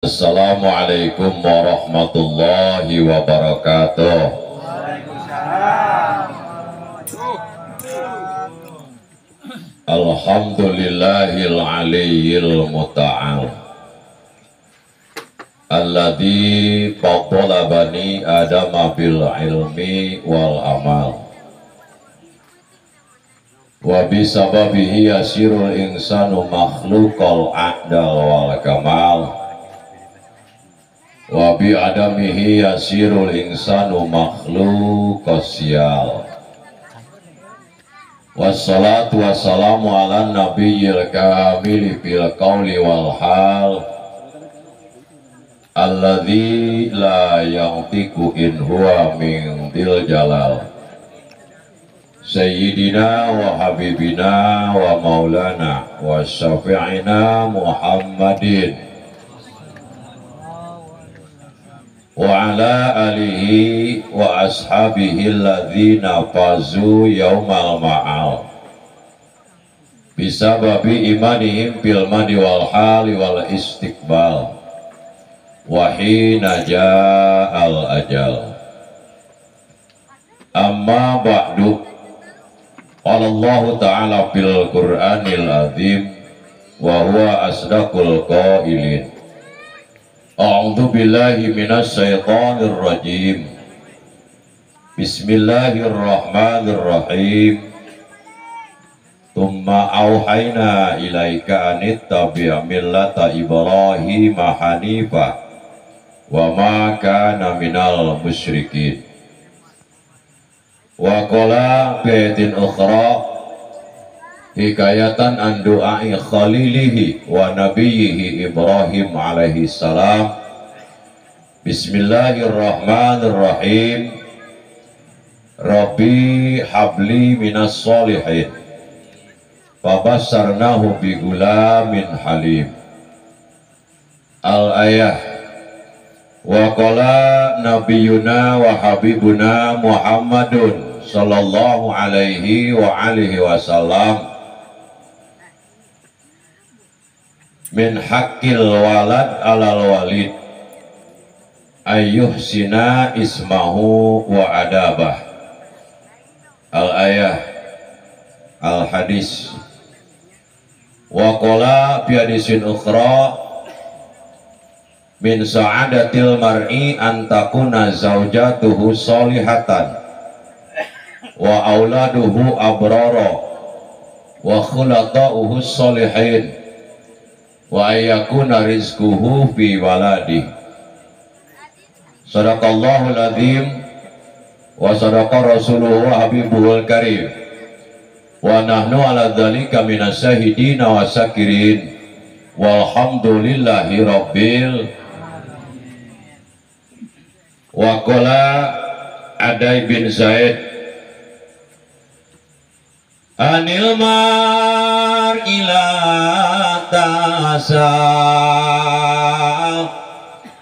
Assalamualaikum warahmatullahi wabarakatuh. Waalaikumsalam. Alhamdulillahil aliyyil muta'al alladzi faddala bani adama bil ilmi wal amal wa bisababihi yasirul insanu makhluqal a'dal wal kamal wa bi adamihi yasirul insanu makhluqasyal. Wassalatu wassalamu ala nabiyil kamili fil qawli wal hal alladzi la yantiqu in huwa min dil jalal sayyidina wa habibina wa maulana wa syafi'ina Muhammadin wa ala alihi wa ashabihi alladzina fazu yaumal ma'al bisababi imanihim bil madi wal hali wal istiqbal wa hina ja'al ajal. Amma ba'du. Qala Allah ta'ala fil Qur'anil azim wa huwa asdaqul qailin. A'udzu billahi minasy syaithanir rajim. Bismillahirrahmanirrahim. Tsumma auhayna ilaika anittabi' millata Ibrahima hanifa wa ma kana minal musyrikin. Wa qala bi ayatin ukhra hikayatan an du'ai khalilihi wa nabiyyihi Ibrahim alaihi salam. Bismillahirrahmanirrahim. Rabbi habli minas solihin fabassarnahu bi gulamin halim. Al-ayah. Wa qala nabiyuna wa habibuna Muhammadun sallallahu alaihi wa alihi wasallam min haqqil walad alal walid ayyuhsina ismahu wa adabah. Al-ayah. Al-hadis. Wa qala bi hadisin ukhra min sa'adatil mar'i an takuna zaujatuhu solihatan wa auladuhu abrara wa khulata'uhu solihin wa ayyakuna rizquhu fi waladi. Sadaqallahul azim wa sadaqa rasuluhu habibuhul karim wa nahnu ala dzalika minasyahidina wa syakirin walhamdulillahi rabbil. Wa qala Adai bin Zaid anil mar ila tasal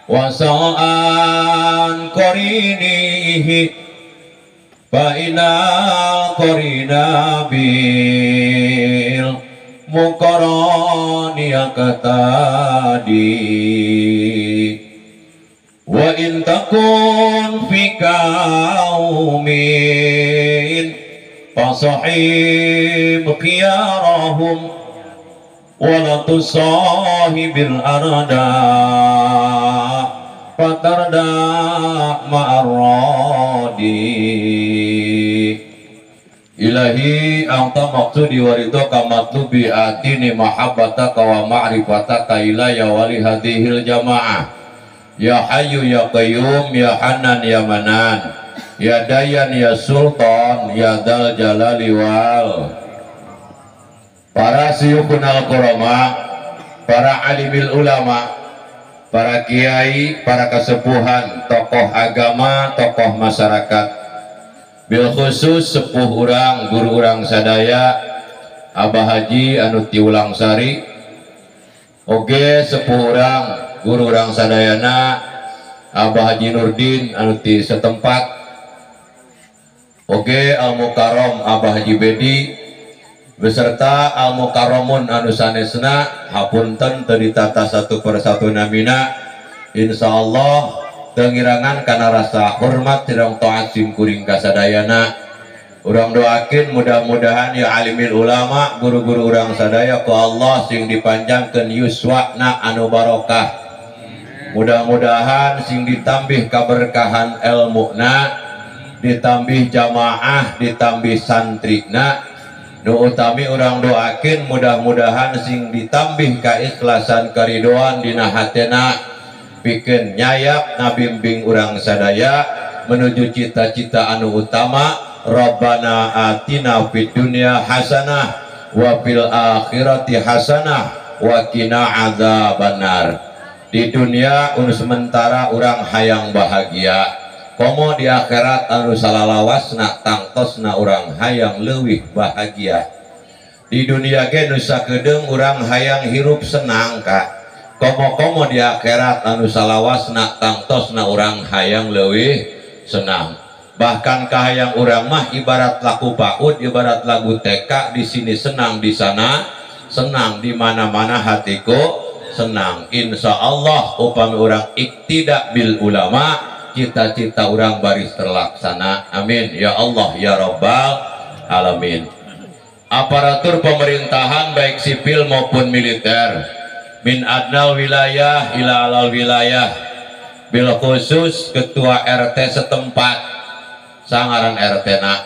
wa sa'an qarinihi fa inal qarina bil muqarani yaqtadi wa in takun fi qaumin fasahib khiyarahum wa la tusahibil arda fatarda ma'arradi. Ilahi anta maqsudi wa ridhaka matlubi atini mahabbataka wa ma'rifataka ilaya wa li hadhil jamaah. Ya Hayyu ya Qayyum ya Hanan ya Manan ya Dayan ya Sultan ya Dzal Jalali wal. Para suyukhunal kurama, para alimil ulama, para kiai, para kesepuhan, tokoh agama, tokoh masyarakat, bil khusus sepuh urang, guru urang sadaya Abah Haji anu ti Ulangsari, oge sepuh urang, guru urang sadayana Abah Haji Nurdin anu ti setempat, oge Al Mukarram Abah Haji Bedi beserta Al Mukarramun anu sanesna, hapunten teu ditata satu persatu namina. Insyaallah tengirangan kana rasa hormat sareng taat sim kuring kasadayana. Urang doakeun mudah-mudahan ya alimil ulama guru-guru urang sadaya ku Allah sing dipanjangkeun yuswana anu barokah. Mudah-mudahan sing ditambih kaberkahan elmuna, ditambih jamaah, ditambih santrina. Nu utami urang doakeun mudah-mudahan sing ditambih kaikhlasan karidoan dina hatena, pikeun nyayak ngabimbing urang sadaya menuju cita-cita anu utama. Rabbana atina fid dunya hasanah wa fil akhirati hasanah wa qina adzabannar. Di dunia anu sementara urang hayang bahagia, komo di akhirat anu salalawasna tangtosna urang hayang leuwih bahagia. Di dunia ge nu sakedeung urang hayang hirup senang ka, komo-komo di akhirat anu salawasna tangtosna urang hayang leuwih senang. Bahkan kahayang urang mah ibarat laku PAUD, ibarat lagu TK, di sini senang, di sana senang, di mana-mana hatiku senang. Insya Allah upami urang iktidak bil ulama, cita-cita urang baris terlaksana. Amin ya Allah ya Rabbal alamin. Aparatur pemerintahan baik sipil maupun militer, min adnal wilayah ila alal wilayah, bil khusus ketua RT setempat, sangaran RT na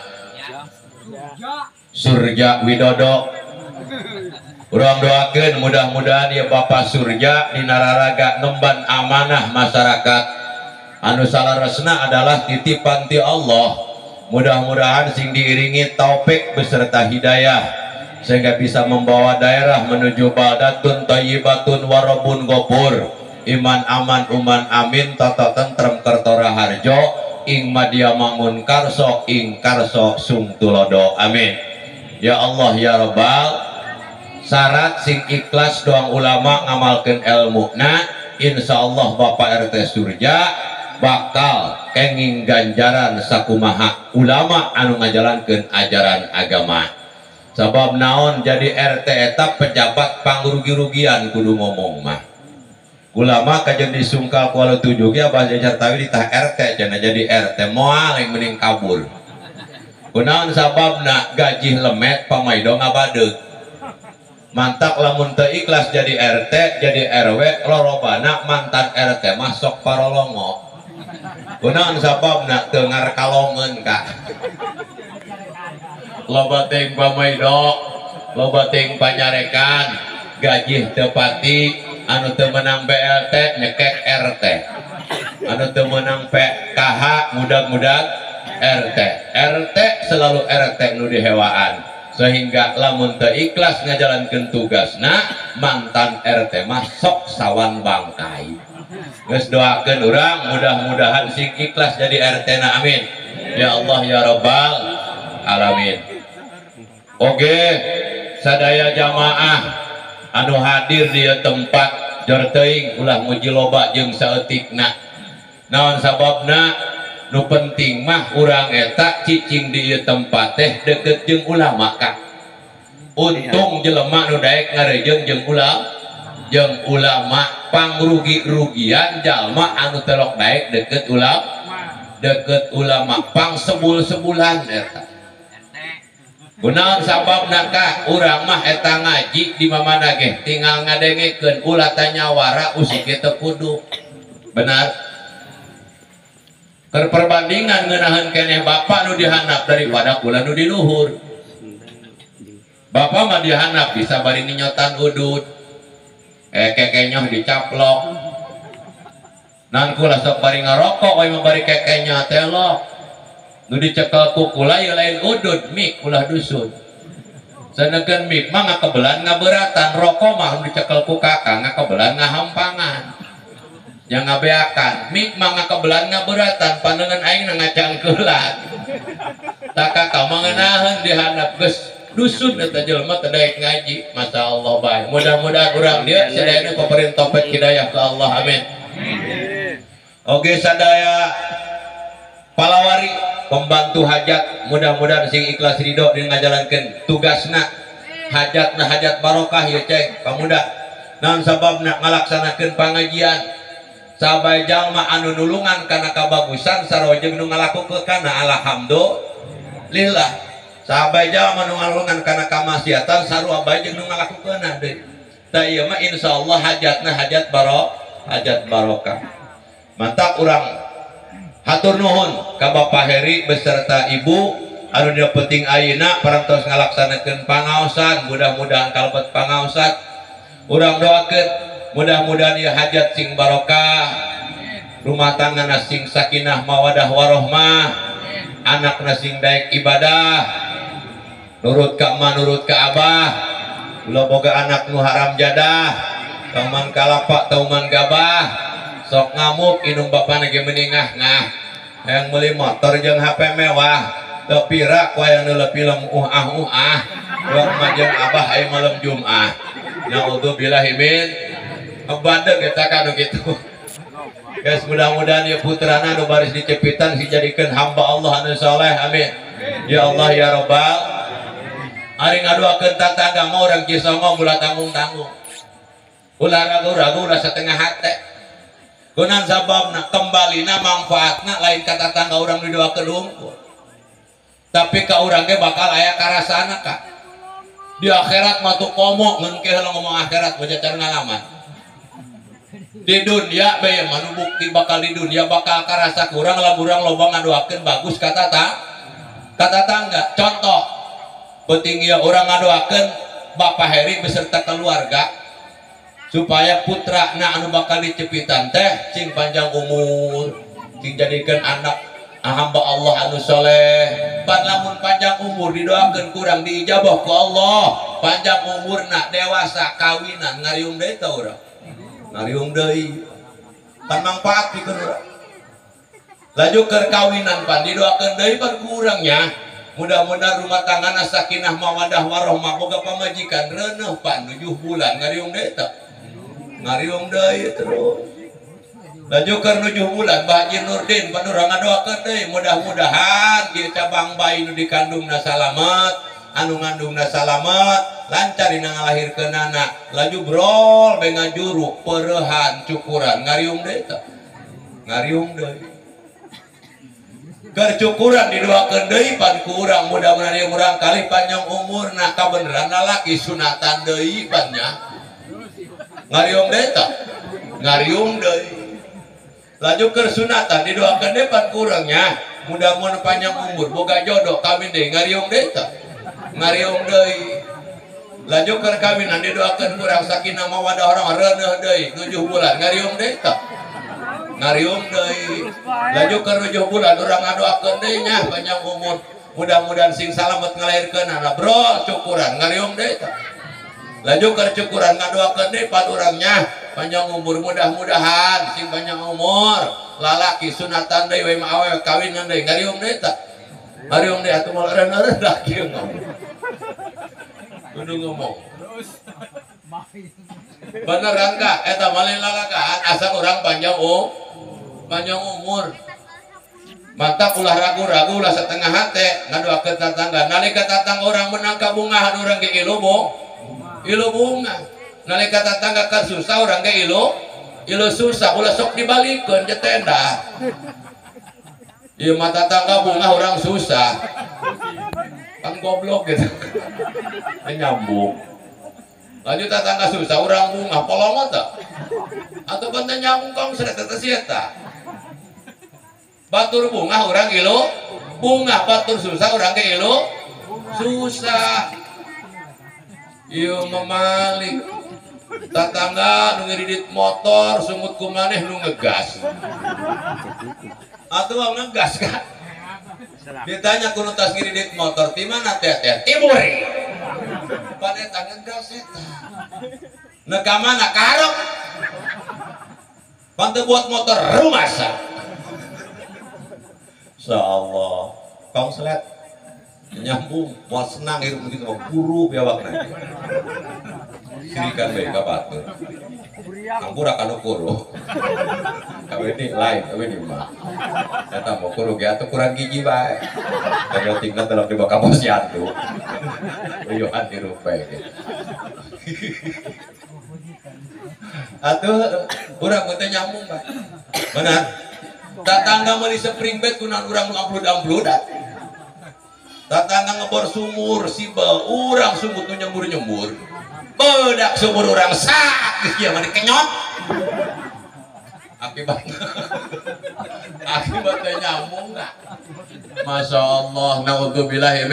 Surja Widodo. Urang doakeun mudah-mudahan ya Bapak Surja dina raraga ngemban amanah masyarakat anu salaresna adalah titipan ti Allah. Mudah-mudahan sing diiringi taufik beserta hidayah sehingga bisa membawa daerah menuju baldatun thayyibatun warabun ghafur, iman aman uman amin, tata tentrem kertora harjo, ing madya mangun karso, ing karso sung tulodo. Amin ya Allah ya Rabbal. Syarat sing ikhlas doang ulama ngamalkeun elmuna, insyaallah Bapak RT Surja bakal kenging ganjaran sakumaha ulama anu ngajalankeun ajaran agama. Sabab naon jadi RT eta pejabat pangrugi-rugian kudu ngomong mah. Ulama kajen disungkal ku anu tujuh ge abah jajar tawi ditah RT cenah jadi RT moal yang mending kabur. Kunaon sababna gaji lemet pamaido ngabadeug. Mantak lamun teu ikhlas jadi RT jadi RW lorobana mantan RT mah sok parolongo. Kunaon sababna teu ngarkalongeun ka. Loba teuing pamaido, loba teuing panyarekan, gaji teu pati, anu teu meunang BLT nyekek RT, anu teu meunang PKH mudag-mudag RT. RT selalu RT nu dihewaan, sehingga lamun teu ikhlas ngajalankeun tugasna mantan RT mah sok sawan bangkai. Geus doakeun urang mudah-mudahan sing ikhlas jadi RT na, amin ya Allah ya Rabbal alamin. Oke, sadaya jamaah anu hadir di tempat jor teuing ulah muji loba jeung saeutikna. Naon sababna nu penting mah urang eta cicing di ieu tempat teh deket jeung ulama ka. Untung jelema nu daek ngarejeung jeung ulama, jeung ulama pangrugi-rugian jalma anu telok daek deket ulama, deket ulama pang sebul-sebulan eta. Kunaon sababna ka urang mah eta ngaji di mamana ge tinggal ngadengekeun ulah tanyawara usik teu kudu. Benar. Keur perbandingan ngeunaheun keneh bapak nu dihandap daripada kula nu di luhur. Bapak mah dihandap bisa bari ninyotan udud. Kekenyoh dicaplok. Nan kula sok bari ngarokok we mah bari kekenyoh telok. Nu dicekel ku kula ieu lain udud, mik ulah dusun. Sanekeun mik mah ngakebelan ngaberatan, rokok mah nu dicekel ku kakak ngakebelan ngahampangan. Yang ngabeakan, mik mah ngakebelan ngaberatan, pandangan aing na ngacangkeulan. Tak kakak mah ngeunaheun dihandap geus dusun eta jelema teu daek ngaji. Masyaallah bae. Mudah-mudahan urang dieu sadayana paparin taufik hidayah ke Allah, amin. Oke, sadaya palawari pembantu hajat mudah-mudahan sing ikhlas ridho dina ngajalankeun tugasna, hajatna hajat barokah ya ceng pamuda. Naon sababna ngalaksanakeun pangajian. Sabae jalma anu nulungan kana kabagusan sarua jeung nu ngalakukeun kana alhamdulillah. Sabae jalma nu nulungan kana kamaksiatan sarua bae jeung nu ngalakukeunna deui. Tah ieu mah insyaallah hajatna hajat hajat barokah. Mantap urang hatur nuhun ka Bapak Heri beserta Ibu anu dina penting ayeuna parantos ngalaksanakeun pangaosan, mudah-mudahan kalebet pangaosan. Urang doakeun mudah-mudahan ieu hajat sing barokah, rumah tangga sing sakinah mawadah warohmah, anakna sing daek ibadah, nurut ka emak nurut ka abah, ulah boga anak nu haram jadah, tauman kalapa tauman gabah, sok ngamuk inung bapana ge meningah ngah, hayang meuli motor jeung HP mewah, teu pira ku hayang neuleuh film ah ah, doa emak jeung abah aya malam Jumat. Naudzubillahi min badeg eta kan kitu. Guys, mudah-mudahan ya putrana nu baris dicepitan dijadikeun hamba Allah anu saleh, amin. Ya Allah ya Rabbal. Ari ngadoakeun tatangga mah urang Cisongo ulah tanggung-tanggung. Ulah ragu-ragu, ulah setengah hate. Kunan sababna kembalina manfaatna lain ka tatangga urang didoakeun hungkul. Tapi ka urang ge bakal aya karasana ka. Di akhirat mah tuh komo ngeun ke heula ngomong akhirat baca cara ngalaman. Di dunia bae mah bukti bakal di dunia bakal karasa kurang lamun urang loba ngadoakeun bagus ka tatangga. Contoh penting ieu urang ngadoakeun Bapak Heri beserta keluarga supaya putrana anu bakal dicepitan teh sing panjang umur, sing jadikeun anak hamba Allah anu soleh. Pan lamun panjang umur didoakeun kurang diijabah ku Allah, panjang umurna dewasa kawinan ngariung deui teh urang. Ngariung deui. Pan mangfaat pikeun urang. Laju keur kawinan pan didoakeun deui pan kurangnya. Mudah-mudahan rumah tanggana sakinah mawadah warohmah boga pamajikan reuneuh pan 7 bulan ngariung deui teh. Ngariung deui terus. Laju keur 7 bulan Bah Haji Nurdin pan urang ngadoakeun deui mudah-mudahan ieu cabang bayi nu dikandungna salamet, anu ngandungna salamet, lancar dina ngalahirkeunana. Laju brol bae ngajuru peureuhan cukuran ngariung deui teh. Ngariung deui. Keur cukuran didoakeun deui pan ku urang mudah-mudahan ieu urang kalih panjang umurna kabeneran lalaki sunatan deui pan nya. Ngariung deui teh. Ngariung deui. Laju keur sunatan didoakeun deui pan ku urang nya mudah-mudahan panjang umur boga jodoh kawin deui ngariung deui teh. Ngariung deui. Laju keur kawinan didoakeun ku urang sakinah mawadah warahmah reuneuh deui 7 bulan ngariung deui teh. Ngariung deui. Laju keur 7 bulan urang ngadoakeun deui nya panjang umur mudah-mudahan sing salamet ngalahirkeun anak bro cukuran ngariung deui teh. Laju keur cukuran ngadoakeun deui pan urang nya panjang umur mudah-mudahan sing panjang umur lalaki sunatan deui we mah awewe kawinan deui ngariung deui teh. Ngariung deui atuh moal eureun-eureun da kieu ngomong. Kudu ngomong. Beneran ka eta mah lain lalakaan asal urang panjang panjang umur. Mantap ulah ragu-ragu ulah setengah hate ngadoakeun tatangga. Nalika tatangga urang menang kabungahan urang ge ilu ilu bunga. Nalika tatangga keur susah urang ge ilu susah ulah sok dibalikeun je tenda. Ieu mah tatangga bunga urang susah. Kan goblok gitu. Nyambung. Lanjut tatangga susah urang bunga polongot teh. Atau benten nyambung kong seret teh sia tah. Batur bunga urang ilu bunga, batur susah urang ge ilu susah. Ieu memalik tatangga nu ngiridit motor sungut ku maneh nu ngegas. Atuh ngegas kan. Ditanya ku nu tas ngiridit motor ti mana teh teh? Tiburi. Pan eta ngegas eta. Nu ka mana karep? Pan teu buat motor rumasa. Insyaallah konslet nyambung mau senang hidup begitu mau guru biawak nanti sirikan bae ka batur ampura kanu kuru kawe ini lain kawe ini mah eta mau kuru ge atuh kurang gigi bae kalau tinggal dalam di baka posyandu uyuhan hirup bae atuh urang teh nyambung bae. Benar. Tatangga meuli spring bed kunaon urang nu amplud-ampludan. Tatangga ngebor sumur sibel, urang sumut nu nyembur-nyembur. Bedak sumur urang sak geus kieu mah dikenyot. Akibatnya nyambung enggak? Masya Allah, naudzubillahi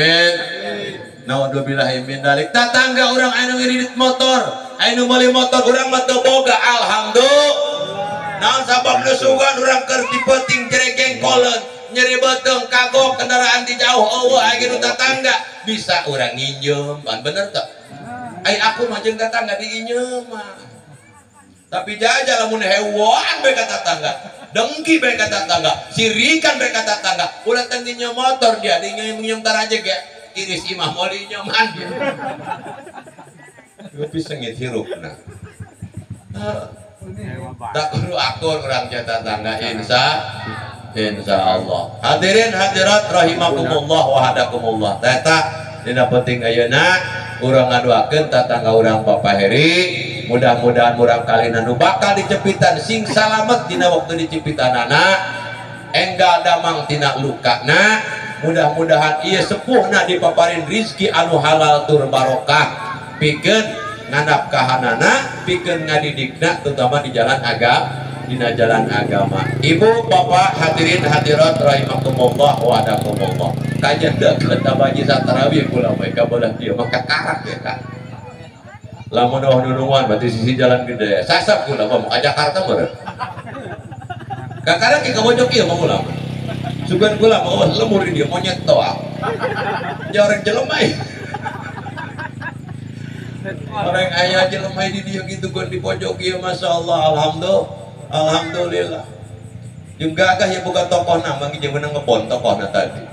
min dalik. Tatangga urang anu ngiridit motor, anu meuli motor urang mah teu boga, alhamdulillah. Naon sabab nu sugan urang keur dipeting jeregeng koleun, nyeri beuteung kagok kendaraan di jauh eueuh aya nu tatangga bisa urang nginjem, pan bener teu? Ai aku mah jeung tatangga diinjem mah. Tapi jajah lamun hewan bae ka tatangga, dengki bae ka tatangga, sirikan bae ka tetangga, ulah teu nginjem motor dia, dinginjem taraje ge iris imah moal diinjeman dia. Tapi sengit hirupna. Tak kudu akur urang jeung tetangga insya Allah. Hadirin hadirat rahimakumullah wa hadakumullah. Eta dina penting ayeuna urang ngadoakeun tetangga urang Bapak Heri, mudah-mudahan murang kalina nu bakal dicepitan sing salamet dina waktu dicepitanana, enggal damang tina lukana, mudah-mudahan ieu sepuhna dipaparin rizki anu halal tur barokah, pikeun nganapkahanana, pikeun ngadidikna terutama di jalan agama, dina jalan agama. Ibu bapak hadirin hadirat rahimakumullah wa hadakumullah. Kajian deukeut abaji satarawih kula we ka belah dieu mah kakarak ya Kak. Lamun eueuh nunungan berarti sisi jalan gede. Sasap kula mah ka Jakarta meureun. Kakarak ka pojok ieu mah kula. Sugan kula mah eueuh lemur di dieu monyet toa. Ja orang jelema. Orang aya jelema di dieu kitu gon di pojok ieu masyaallah alhamdulillah. Alhamdulillah. Jeung gagah ya boga tokohna mah jeung meunang ngebon tokohna tadi.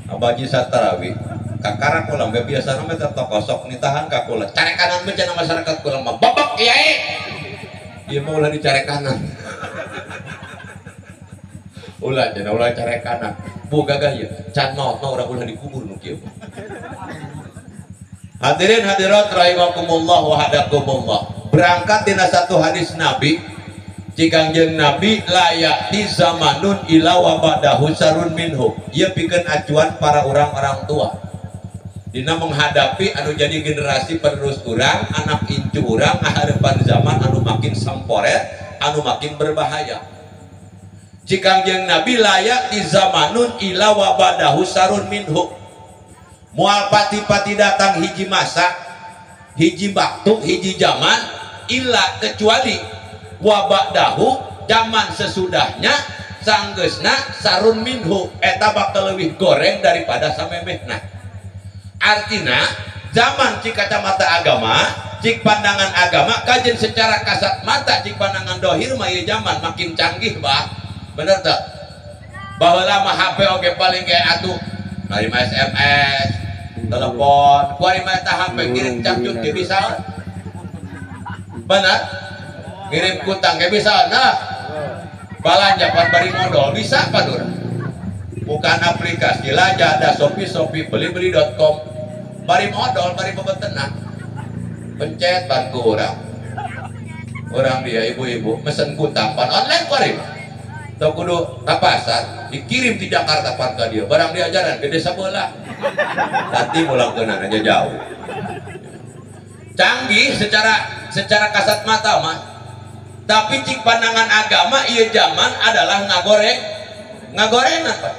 Abaji satarawi kakarak kula mah biasana mah teh tokoh sok nitahan ka kula. Carekanan mah cenah masyarakat kula mah bobok kiai. Ieu mah ulah dicarekanan. Ulah cenah ulah carekanan. Bu gagah ieu can maot mah urang ulah dikubur nu kieu. Hadirin hadirat rahimakumullah wa hadakumullah. Berangkat dina satu hadis Nabi, Cikangjeng Nabi layak di zamanun ila wa ba'dahu sarun minhu. Ieu pikeun acuan para orang-orang tua. Dina menghadapi anu jadi generasi penerus urang, anak incu urang ngaharepan zaman anu makin samporet, anu makin berbahaya. Cikangjeng Nabi layak di zamanun ila wa ba'dahu sarun minhu. Moal pati-pati datang hiji masa, hiji waktu, hiji zaman illa kecuali wabakdahu zaman sesudahnya sanggeusna sarun minhu eta bakal leuwih goreng daripada samemehna. Artina zaman cik kacamata agama, cik pandangan agama kajen secara kasat mata cik pandangan dohir mah ieu zaman makin canggih bah. Bener teu? Baheula mah HP oge paling kayak atuh narima SMS, telepon, kuari mah eta HP kirim cangcut ge bisa. Bener? Ngirim kutang kayak bisa, nah balanja pan bari modal bisa pan urang. Bukan aplikasi lah, ada Shopee Shopee beli-beli.com bari modal bari bebetenan pencet pan ku urang. Urang dia ibu-ibu mesen kutang pan online kuari teu kudu ka pasar dikirim di Jakarta pan ka dia barang dia jalan ke desa bola nanti mulangkeunana aja jauh. Canggih secara kasat mata mah. Tapi cik pandangan agama iya zaman adalah ngagoreng apa?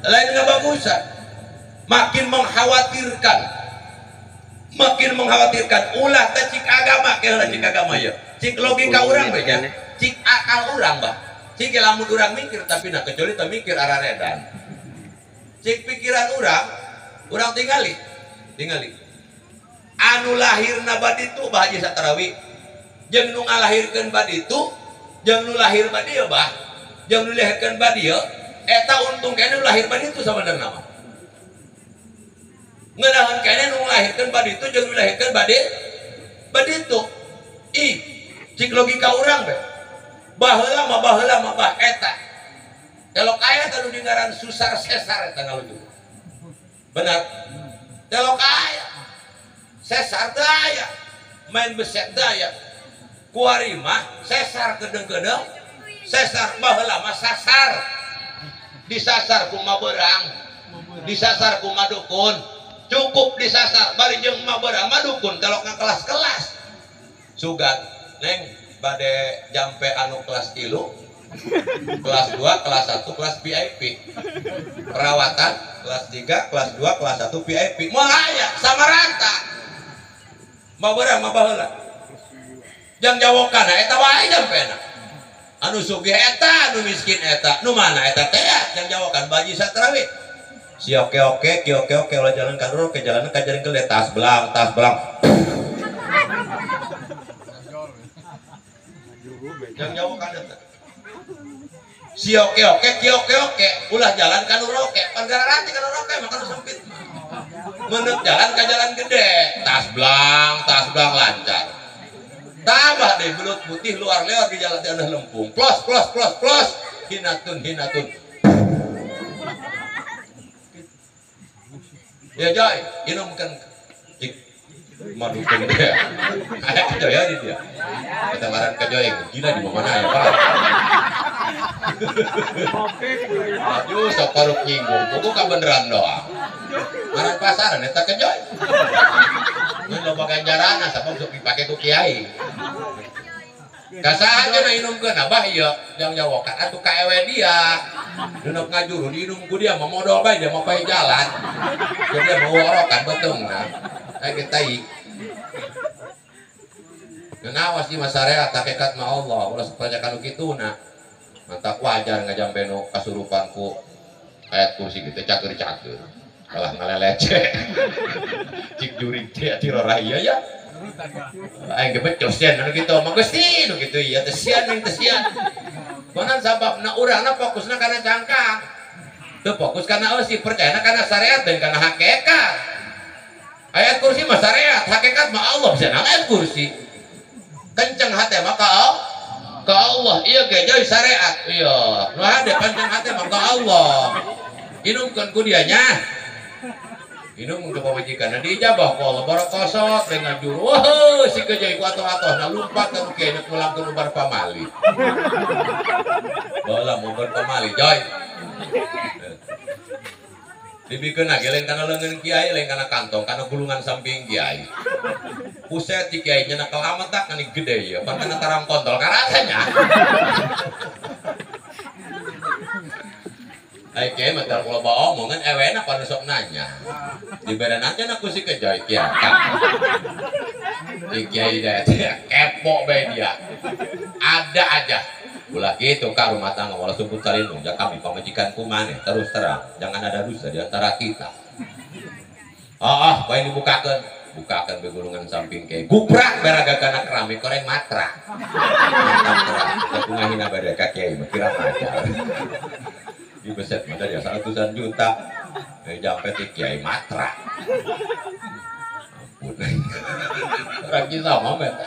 Lain ngabagusan. Makin mengkhawatirkan. Makin mengkhawatirkan ulah teh cik agama keheula cik agama ya. Cik logika urang bae nya. Cik akal urang bah. Cik lamun urang mikir tapi nah kecuali teu mikir araredan. Cik pikiran urang, urang tingali. Tingali. Anu lahirna bad itu bah haji satarawi. Jeung nu ngalahirkeun bad itu, jeung nu lahir bad ieu bah, jeung nu lahirkeun bad ieu, eta untung keneh nu lahir bad itu sabenerna mah. Ngeunaheun keneh nu ngalahirkeun bad itu jeung nu lahirkeun bad itu. Ih, cik logika urang be. Baheula mah bah eta. Telok aya teh nu dingaran susar sesar eta ngaluju. Benar. Telok aya. Sesar teh aya. Main beset teh aya. Kuari mah sesar kedeng-kedeng Sesar baheula mah sasar. Disasar ku maberang, disasar ku madukun. Cukup disasar bari jeung maberang madukun kalau ka kelas-kelas. Sugan neng bade jampe anu kelas 3, kelas 2, kelas 1, kelas VIP. Perawatan kelas 3, kelas 2, kelas 1 VIP. Moal aya sama rata. Maberang mah baheula. Jang jawokan eta wae jampena. Anu sugih eta, anu miskin eta, nu mana eta teh jang jawokan baji satrawi. Si oke oke, ki oke oke ulah jalan ka ke jalan ka jaring gede tas belang, tas belang. Jang jawokan eta. Si oke oke, ki oke oke, ulah jalan ka nu roke, pan gararati ka nu roke mah ka nu sempit. Menurut jalan ka jalan gede, tas belang lancar. Tambah deh belut putih luar lewat di jalan tanah lempung. Plos plos plos plos, hinatun hinatun. Ya Joy, inumkan cik madukun dia. Ada kejoy ya di dia. Kita ngaran kejoy, gila di mana ya Pak? Aduh, sok paruk nyinggung, buku ka beneran doang. Ngaran pasaran eta kejoy. Mun loba ganjaran sabab sok dipake ku kiai. Kasaha cenah inumkeun abah ieu jang jawokan atuh ka ewe dia. Dina ngajuru diinum ku dia mah modal bae dia mah pae jalan. Jadi dia mau orokan beteungna. Kayak tai. Kenawas di masyariat hakikat mah Allah ulah sapercaya kanu kituna. Mantak wajar ngajampe nu kasurupan ku ayat kursi gitu cager-cager. Kalah ngalelece. Cik jurig teh tirora ieu ya. Aing ge becos yen anu kitu mah geus nu kitu ieu teh sian ning teh sian. Konan sababna urangna fokusna kana cangkang. Teu fokus kana eusi, percayana kana syariat dan kana hakikat. Ayat kursi mah syariat, hakikat mah Allah bisa ayat kursi. Kenceng hate mah ka Allah, ieu ge jauh syariat. Iya, nu hade kenceng hate mah ka Allah. Inumkeun ku dia nya. Inum ke pamajikan diijabah ku Allah barakosot dengan juru. Wah, si kejai ku atoh-atoh na lumpat ka kieu pulang ke ubar pamali. Baheula mau pamali, Joy. Dibikeun lagi lain kana leungeun kiai, lain kana kantong, kana gulungan samping kiai. Puset di kiai nya nakal amat tak kan gede ya, pan kana tarang kontol karasanya. Ai kiai mah teu loba omongan ewena pan sok nanya. Dibere nanya na ku si kejai kiai. Di kiai teh kepo bae dia. Ada aja. Ulah gitu ka rumah tangga walau sumput salindung ja kami pamajikan ku maneh terus terang jangan ada dusta di antara kita. Oh, bae dibukakeun, bukakeun begulungan samping kiai. Guprak baraga kana keramik koreng matra. Mantap terang. Teu ngahina bade ka kiai mah kira aja. Di beset mah dari 100-an juta. Jampe ti kiai matra. Ampun. Urang kisah mah eta.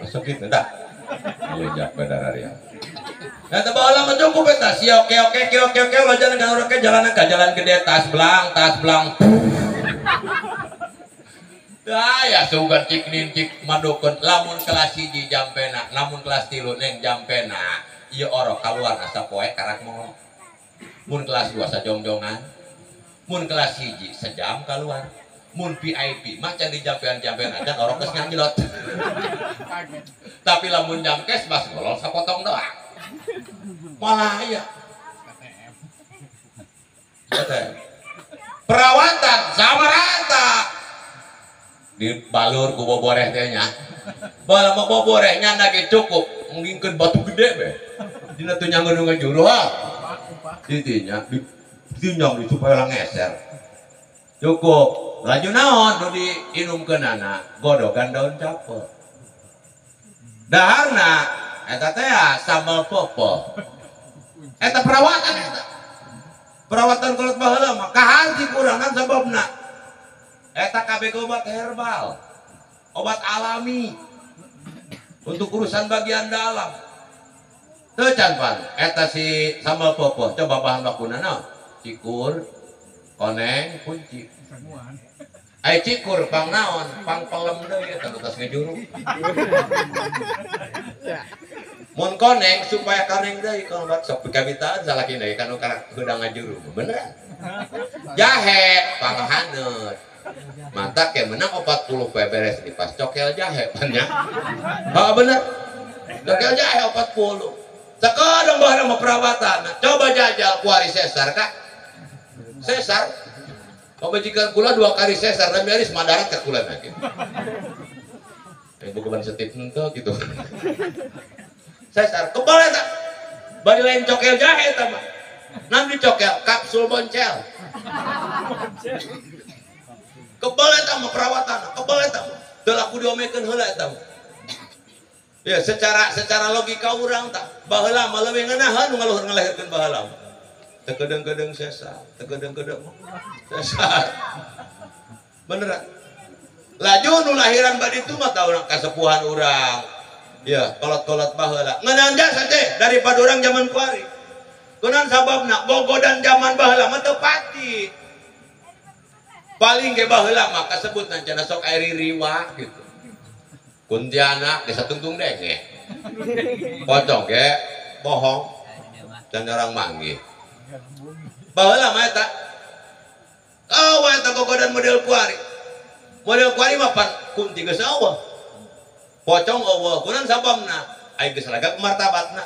Masuk kitu dah. Iya jak benar ya. Nah, teu baheula mah cukup eta si oke oke oke oke oke ulah jalan ka urang ke jalan ka jalan gede tas belang tas belang. Dah ya sugan cik nin cik madukun lamun kelas 1 jampena, lamun kelas 3 neng jampena. Ieu orok kaluar asa poe karak mau. Mun kelas 2 sajongjongan. Mun kelas 1 sejam kaluar. Mun VIP mah can dijampean-jampean aja orok geus nganyelot. Tapi lamun jamkes mas golol sapotong doang. Malah aya. Perawatan sama rata. Dibalur ku boboreh teh nya. Baheula mah boboreh nya ge cukup ngingkeun batu gede be. Dina teu nyanggeun nu ngajuru ha. Ditinya ditinjang di supaya ngeser. Cukup. Laju naon nu diinumkeunana godogan daun cape. Daharna eta teh sambal popo. Eta perawatan eta. Perawatan kolot baheula mah kaharti kurangan sababna. Eta kabeh obat herbal. Obat alami. Untuk urusan bagian dalam. Teu can pan eta si sambal popo coba bahan bakuna naon? Cikur, koneng, kunci. Ai cikur pang naon, pang pelem deui eta tos ngejuru. Mun koneng supaya koneng deui kalau buat sok pikabitaan salaki deui kanu karak hudang ngajuru. Beneran. Jahe panghaneut. Mata ke menang 40 poe beres di pas cokel jahe pan nya. Heuh bener. Cokel jahe 40. Sekarang barang mah perawatan. Coba jajal kuari sesar kak. Sesar. Pamajikan kula 2 kali sesar dan miaris madarat ke kula lagi. Bukan setip henteu gitu. Sesar kebal eta. Bari lain cokel jahe eta mah. Nan dicokel kapsul boncel. Kebal eta mah perawatan, kebal eta mah. Teu laku diomekeun heula eta mah. Ya secara logika urang tak baheula mah leuwih ngeunaheun nu ngaluhur ngalahirkeun baheula. Teu kedeung-kedeung sesar, teu kedeung-kedeung sesar. Beneran. Laju nu lahiran badi itu mah tahu kasepuhan urang. Ya, kolot-kolot baheula. Ngeunaheun jasa teh daripada urang zaman kuari. Kunaon sababna gogodan zaman baheula mah teu pati. Paling ge baheula mah kasebutna cenah sok air riwa gitu. Kuntianak desa tungtung denge. Pocong ge bohong. Dan orang manggih. Baheula mah eta. Oh, eta gogodan model kuari. Model kuari mah pan kunti geus eueuh. Pocong eueuh, kunaon sababna? Ai geus ragak martabatna.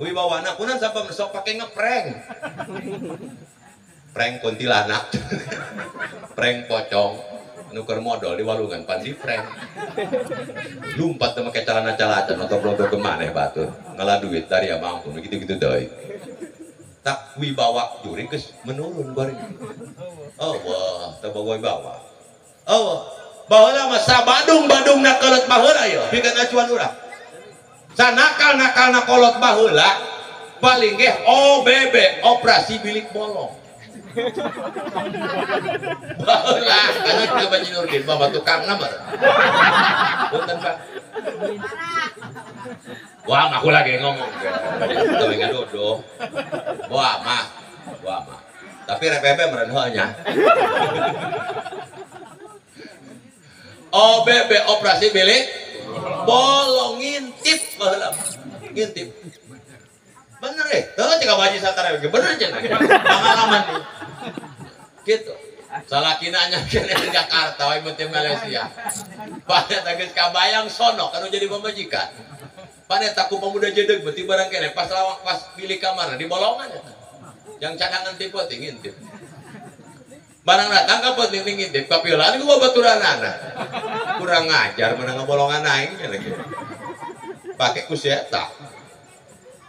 Wibawana kunaon sababna sok pake ngeprank. Prank kuntilanak. Prank pocong. Nuker modal di walungan pan di prank. Lumpat teh make calana calacan atau ke maneh batur. Ngalah duit dari abang pun gitu-gitu deui. Tak wibawa juri geus menurun bari. Oh wah, teu boga wibawa. Oh, baheula mah sabadung-badungna kolot baheula ieu, pikeun acuan urang. Sanakal-nakalna kolot baheula paling ge OBB, operasi bilik bolong. Baheula kana ka Baji Nurdin mah tukangna mah. Punten Pak. Wah, aku lagi ngomong. Teu ngadodoh. Wah, mah. Wah, mah. Tapi RPP meureun heuh nya. OBB operasi bilik bolong ngintip baheula. Ngintip. Bener eh, teu cek Haji Satara ge bener cenah. Pengalaman nih. Gitu. Salakina nya kene di Jakarta we mun Malaysia. Paneta geus kabayang sono kanu jadi pamajikan. Paneta ku pemuda jedeg beuti barang kene pas lawak pas bilik kamar di bolongan eta. Yang cadangan tipe ngintip. Barang datang ka penting ngintip kapilaan ku babaturanana. Kurang ajar menang ngabolongan aing nya lagi. Pake ku si eta.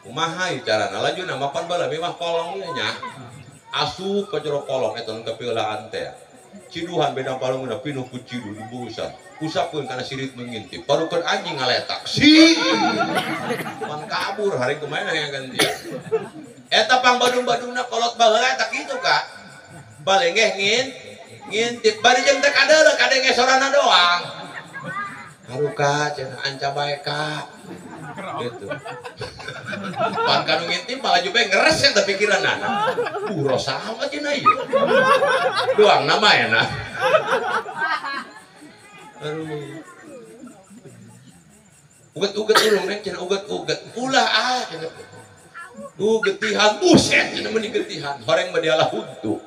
Kumaha ieu carana lajuna mapan baheula mah kolong ieu nya. Asup ka jero kolong eta nu kapilaan teh. Ciduhan bedang palungna pinuh ku ciduh diburusan. Usapkeun kana sirit mengintip. Parukeun anjing ngaletak. Si. Pan kabur hari kumaha yang ganti. Eta pang badung-badungna kolot baheula eta kitu ka. Paling ge ngintip bari jeung teh kadeuleuh kadenge sorana doang. Haruka cenah anca bae ka. Gitu. Pan kanu ngintip malah juga ngeres eta pikiranana. Puro sama cenah ieu. Doang nama enak. Aduh. Uget-uget urung neng cenah uget-uget. Ulah ah cenah. Getihan, buset cenah meuni getihan. Horeng mah dialah huntu.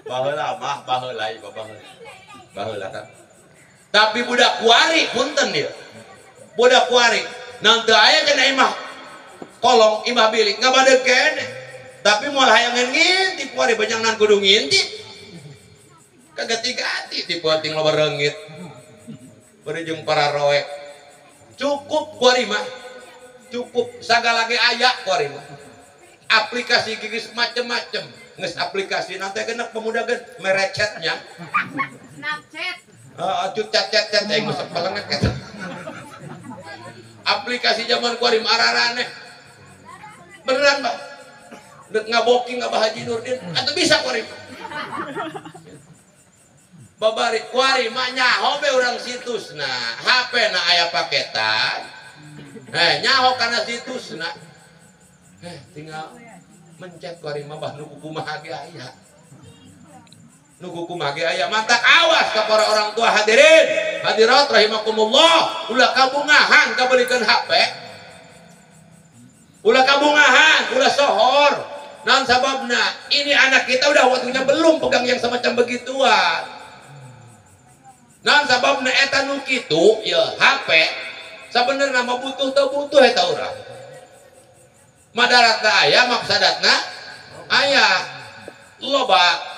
Baheula mah baheula ieu baheula. Baheula kan. Tapi budak kuari punten ieu. Budak kuari naon teu aya cenah imah kolong imah bilik ngabadeug keneh. Tapi moal hayangeun ngintip kuari bejangnan kudu ngintip. Kagati-gati ti penting loba reungit. Bari jeung para roek. Cukup kuari mah. Cukup sagala ge aya kuari mah. Aplikasi geus macem-macem. Geus aplikasi nanti genep pemuda gen merecetnya. Snapchat. Heeh, cut chat chat aing geus pelenget eta. Aplikasi zaman kuari mah araraneh. Beneran, Pak. Dek ngaboking Abah Haji Nurdin atuh bisa kuari mah. Babari kuari mah nyaho be urang situsna. HP na aya paketan. Nyaho kana situsna. Tinggal mencet kuari mah bah nu kumaha ge aya. Nu kumaha ge aya mantak awas ka para orang tua hadirin hadirat rahimakumullah ulah kabungahan kabelikeun HP ulah kabungahan ulah sohor naon sababna ini anak kita udah waktunya belum pegang yang semacam begituan naon sababna eta nu kitu ya HP sabenerna mah butuh teu butuh eta urang madaratna aya mafsadatna aya loba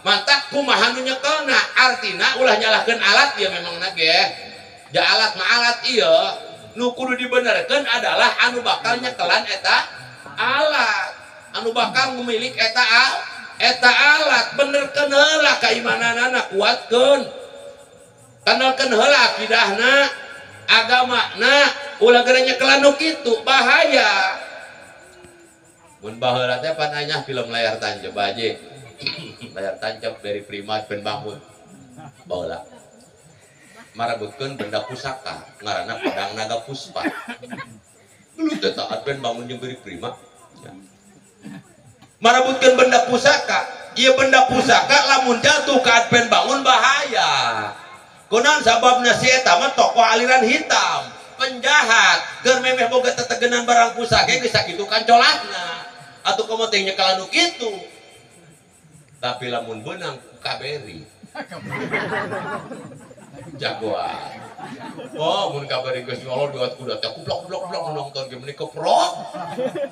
mantak kumaha nu nyekelna artina ulah nyalahkeun alat ieu memang na ge ja alat mah alat ieu nu kudu dibenerkeun adalah anu bakal nyekelan eta alat anu bakal ngemilik eta eta alat benerkeun heula kaimananana kuatkeun kenalkeun heula akidahna agamana ulah geura nyekelan nu kitu bahaya mun baheula teh pan anya film layar tancap aja layar tancap dari Prima ben bangun baheula marebutkeun benda pusaka ngaranna pedang naga puspa gelut teh taat ben bangun jeung Beri Prima marebutkeun benda pusaka ieu benda pusaka lamun jatuh ka Advent bangun bahaya kunaon sababna si eta mah tokoh aliran hitam penjahat keur memeh boga tetegenan barang pusaka geus sakitu kancolatna atuh komo teh nyekelan nu kitu tapi lamun beunang ku kaberi jagoan oh mun kaberi geus ngolor dua kuda teh kublok-kublok nonton ge meuni keprok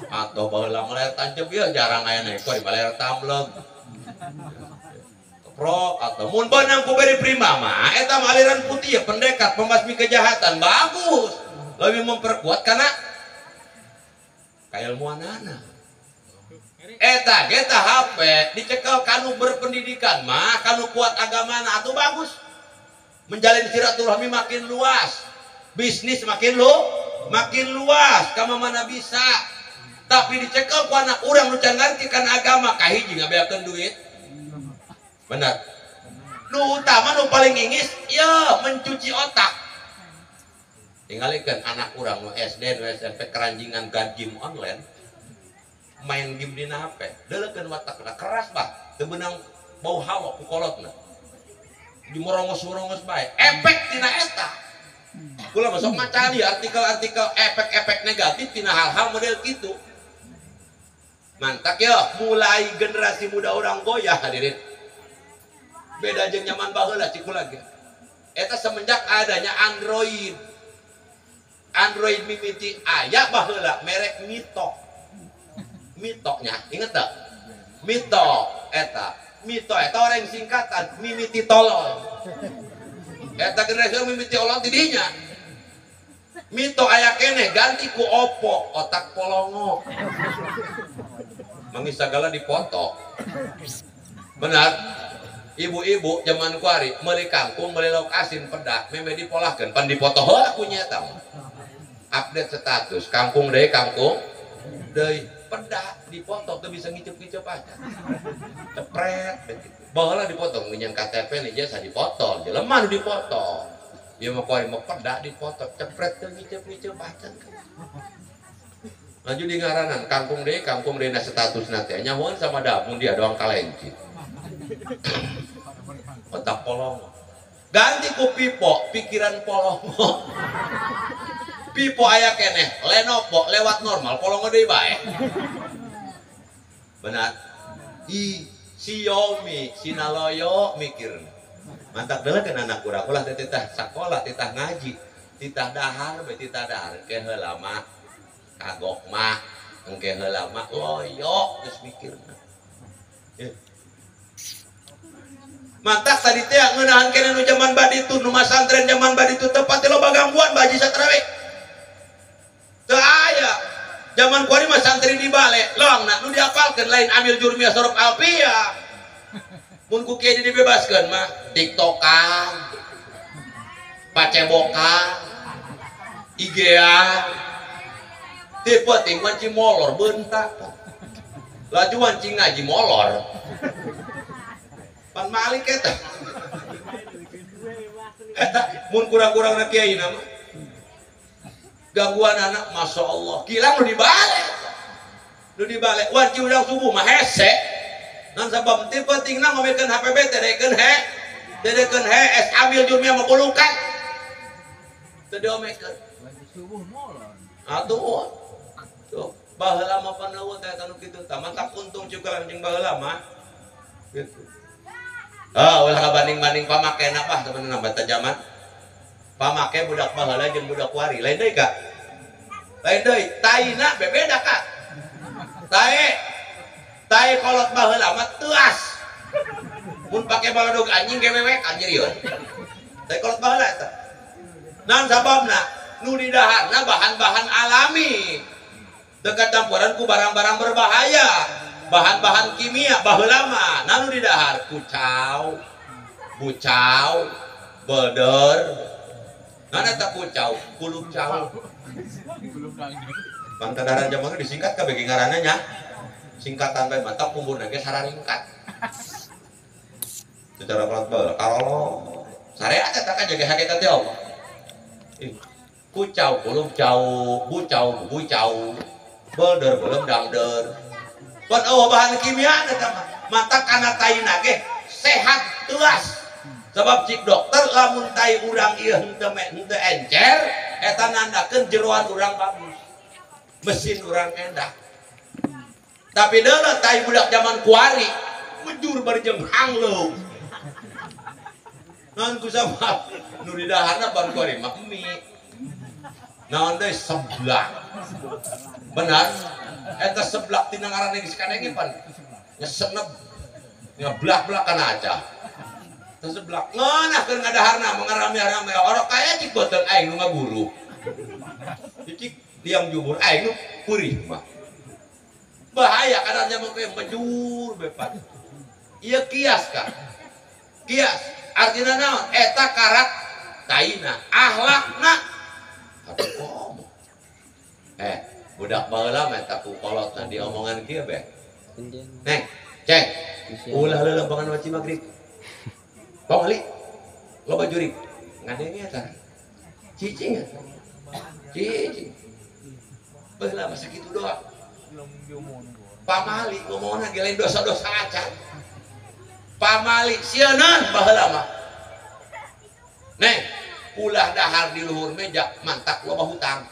atau baheula mah layar tancep ieu jarang aya neko di layar tamleg keprok atau mun beunang ku Beri Prima mah eta mah aliran putih ya pendekar pembasmi kejahatan bagus lebih memperkuat karena kailmuanana eta ge tah HP dicekel kanu berpendidikan mah kanu kuat agamana atuh bagus menjalin silaturahmi makin luas bisnis makin makin luas ka mana bisa tapi dicekel ku anak urang nu can ngarti kana agama kahiji ngabeakeun duit benar nu utama nu paling ingis ya mencuci otak tingalikeun anak urang nu SD nu SMP keranjingan game online main game dina HP deuleukeun watakna keras bah teu beunang bau hawa ku kolotna dimorongos-morongos bae efek tina eta kula masuk maca di artikel-artikel efek-efek negatif tina hal-hal model kitu mantak ya mulai generasi muda orang goyah hadirin beda jeung nyaman baheula cik kula ge eta semenjak adanya Android Android mimiti aya baheula merek Mito Mitoknya inget tak? Mito eta Mito eta orang singkatan mimiti tolol eta generasi mimiti tolol tidinya Mito aya keneh ganti ku Oppo otak polongo mangi sagala dipoto benar ibu-ibu zaman kuari meuli kangkung meuli lauk asin pedak meme dipolahkeun pan dipoto heula ku nya eta update status kangkung deui pedak dipoto tuh bisa ngicep-ngicep aja cepret baheula dipotong ngeunyeun KTP nih jasa dipoto jelema nu dipoto ieu mah kuari mah pedak dipoto cepret teu ngicep-ngicep aja lanjut di ngaranan kangkung deui na statusna teh nyahoan sama damun dia doang kalenci otak polong ganti ku pipo pikiran polongo pipo aya keneh Lenovo lewat normal polongo deui bae benar i Xiaomi sinaloyo mikir mantak deuleukeun anak urang ulah teh titah sakola titah ngaji titah dahar bae titah dahar engke heula mah kagok mah engke heula mah loyo geus mikirna mantak tadi teh ngeunahan keneh nu zaman baditu nu masantren zaman baditu teu pati loba gangguan baji satrawe teu aya zaman kuari mah santri di bale loangna nu diapalkeun lain amil jurmiyah sorof alfiyah mun ku kieu dibebaskeun mah tiktokan pacebokan IG-an teu penting wanci molor bentak laju wanci ngaji molor pan malik eta eta mun kurang-kurangna kiai na mah gangguan anak masya Allah kilang nu dibalik wanci udang subuh mah hese Nan sabab teu pentingna ngomekeun HPB teh dekeun he. Teu dekeun he es amil jurmia mah kulukan. Teu diomekeun. Atuh. Tuh, baheula mah paneuweut teh anu kitu tah mantak untung cukalan jeung baheula mah. Gitu. Ah, ulah kabanding-banding pamakena bah sebenarnya bata zaman. Pamake budak baheula jeung budak kuari. Lain deui, Kak. Lain deui, taina bebeda, Kak. Tae. Tae kolot baheula mah teuas. Mun pake baladog anjing ge wewek anjir. Tae kolot baheula eta. Naon sababna? Nu didaharna bahan-bahan alami. Dekat campuran ku barang-barang berbahaya, bahan-bahan kimia baheula mah. Nah, nu didahar kucau, bucau, beder. Mana eta kucau? Kulub cau. Pangkadaran zaman disingkat kabeh ngaranna nya. Singkatan bae mantap umurna ge sararingkat. Secara kolot baheula karolo. Syariat eta kan jaga hakikat teh Allah. Kucau kulub cau, bucau bucau. Bolder belum dangder. Pan eueuh bahan kimia eta mah. Mantak kana taina ge sehat teuas. Sebab cik dokter lamun tai urang ieu henteu henteu encer eta nandakeun jeroan urang bagus. Mesin urang endah. Tapi deuleu tai budak zaman kuari mejur bari jeung hangleung. Naon ku sabab nu didaharna ban kuari mah mie. Naon deui seblak. Benar? Eta seblak tina ngaranna geus kadenge pan. Nyesenep. Ngeblak-blak kana aja. Eta seblak ngeunah keur ngadaharna mah ngarame-rame orok kaya cik boten aing nu ngaburu. Cik liang jubur aing nu purih mah. Bahaya kana zaman kowe mejur bepat. Ieu kias ka. Kias artina naon? Eta karak taina, akhlakna. Tapi komo. Budak baheula mah eta ku kolotna diomongan kieu be. Neng, ceng. Ulah leuleumpangan waci magrib. Pamali. Loba jurig. Ngadenge eta. Cicing eta. Cicing. Baheula mah sakitu doang. Pamali ngomongna ge lain dosa-dosa acan. Pamali sieuneun baheula mah. Neng, ulah dahar di luhur meja mantak loba hutang.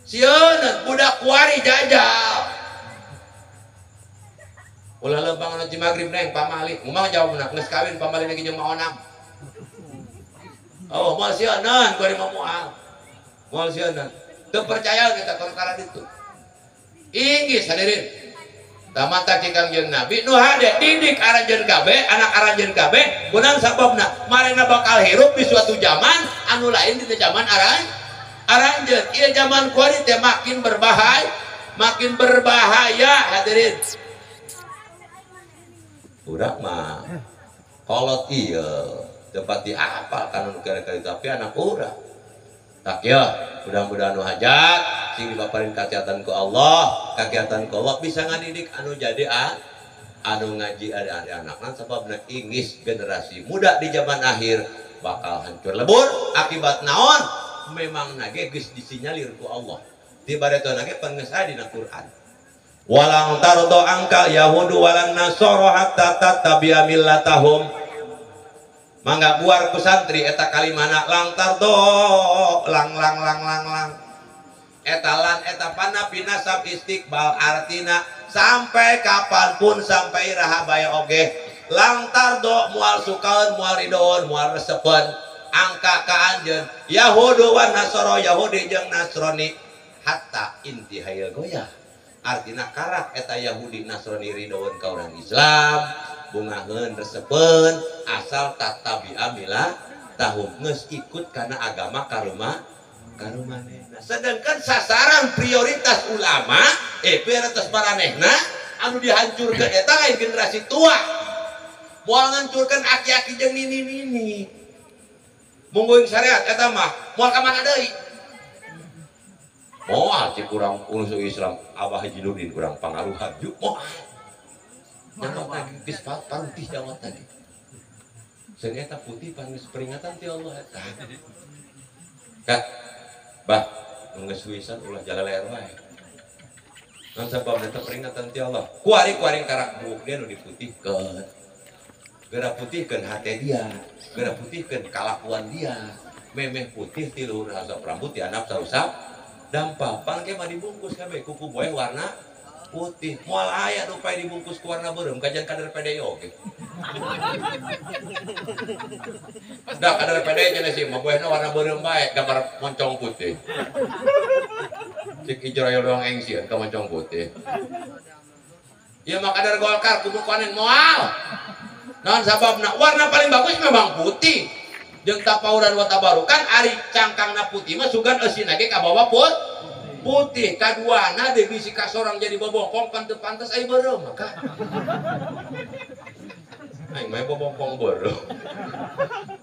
Sieun budak kuari jajal. Ulah leumpang anu magrib neng pamali. Ngomong jawabna geus kawin pamali lagi jeung maonam. Oh, moal sieuneun kuari mah moal. Moal sieuneun. Teu percaya kita perkara ditu. Inggis hadirin. Tamata Kangjeng Nabi nu hade didik aranjeun kabeh, anak aranjeun kabeh, kunang sababna marena bakal hirup di suatu zaman anu lain di zaman aranjeun. Ieu zaman kuari teh makin berbahaya hadirin. Urang mah kolot ieu tempat diapal kana nu kira-kira tapi anak urang. Tak ya, mudah-mudahan nu hajat sing dipaparin kakiatan ku Allah, kakiatan ku Allah bisa ngadidik anu jadi anu ngaji ada anak-anak sababna inggis generasi muda di zaman akhir bakal hancur lebur akibat naon? Memang nage geus disinyalir ku Allah. Di bareto nage pangeus aya dina Quran. Walang tardo angka yahudu walang nasoro hatta tattabi'a millatahum. Mangga buar ku santri eta kalimana lang tardo lang lang lang lang lang. Eta lan eta pana pinasab istiqbal artina sampai kapanpun sampai raha bae oge lang tardo moal sukaeun moal ridoeun moal resepeun angka ka anjeun Yahudu wan Nasoro Yahudi jeung Nasrani hatta intihayil goyah artina karak eta Yahudi Nasrani ridoeun ka urang Islam bungaheun resepeun asal tatabi'a millatahum geus ikut kana agama karuma karumanehna. Sedangkan sasaran prioritas ulama prioritas maranehna anu dihancurkeun eta lain generasi tua moal ngancurkeun aki-aki jeung nini-nini mungguing syariat eta mah moal ka mana deui moal cik urang unsur Islam Abah Haji Nurdin urang pangaruhan yuk moal nyawa lagi geus parutih nyawa tadi seung eta putih pangeus peringatan ti Allah eta Kak bah geus wisan ulah jalaler wae Non sabab eta peringatan ti Allah. Kuari-kuari karak buuk dia nu diputihkeun. Geura putihkeun hate dia, geura putihkeun kalakuan dia. Memeh putih ti luhur hasap rambut di andap sausap dampa. Pan ge mah dibungkus kabeh kuku boeh warna putih. Moal aya nu pae dibungkus ku warna beureum kajian kader PDI oge. Da kader PDI cenah sih mah boehna warna beureum bae gambar moncong putih. Cik Ijroil doang engsian ka moncong putih. Ieu mah kader Golkar kudu konen moal. Naon sababna? Warna paling bagus memang putih. Jeung tapauran wa tabarukan ari cangkangna putih mah sugan eusina ge kabawa putih. Kaduana deui bisi kasorang jadi bobongkong pan teu pantes ai beureum maka. Aing mah bobongkong beureum.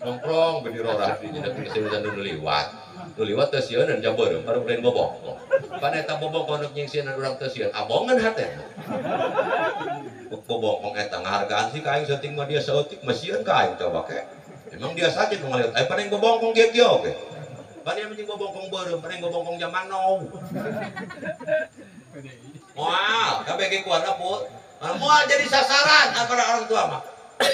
Nongkrong beuh dirorah di nya keseunan nu liwat. Nu liwat teu sieun jam beureum baru lain bobongkong. Pan eta bobongkong nu nyingsieunan urang teu sieun abongan hatena. Bobongkong eta ngahargaan sih ka aing saeutik mah dia saeutik mah sieun ka aing coba ke. Emang dia saja nu ngaliwat aya paling bobongkong kieu-kieu oge. Pan ieu mah bobongkong beureum, paling bobongkong zaman now. Moal, kabeh ge kuarna put. Moal jadi sasaran antara orang tua mah.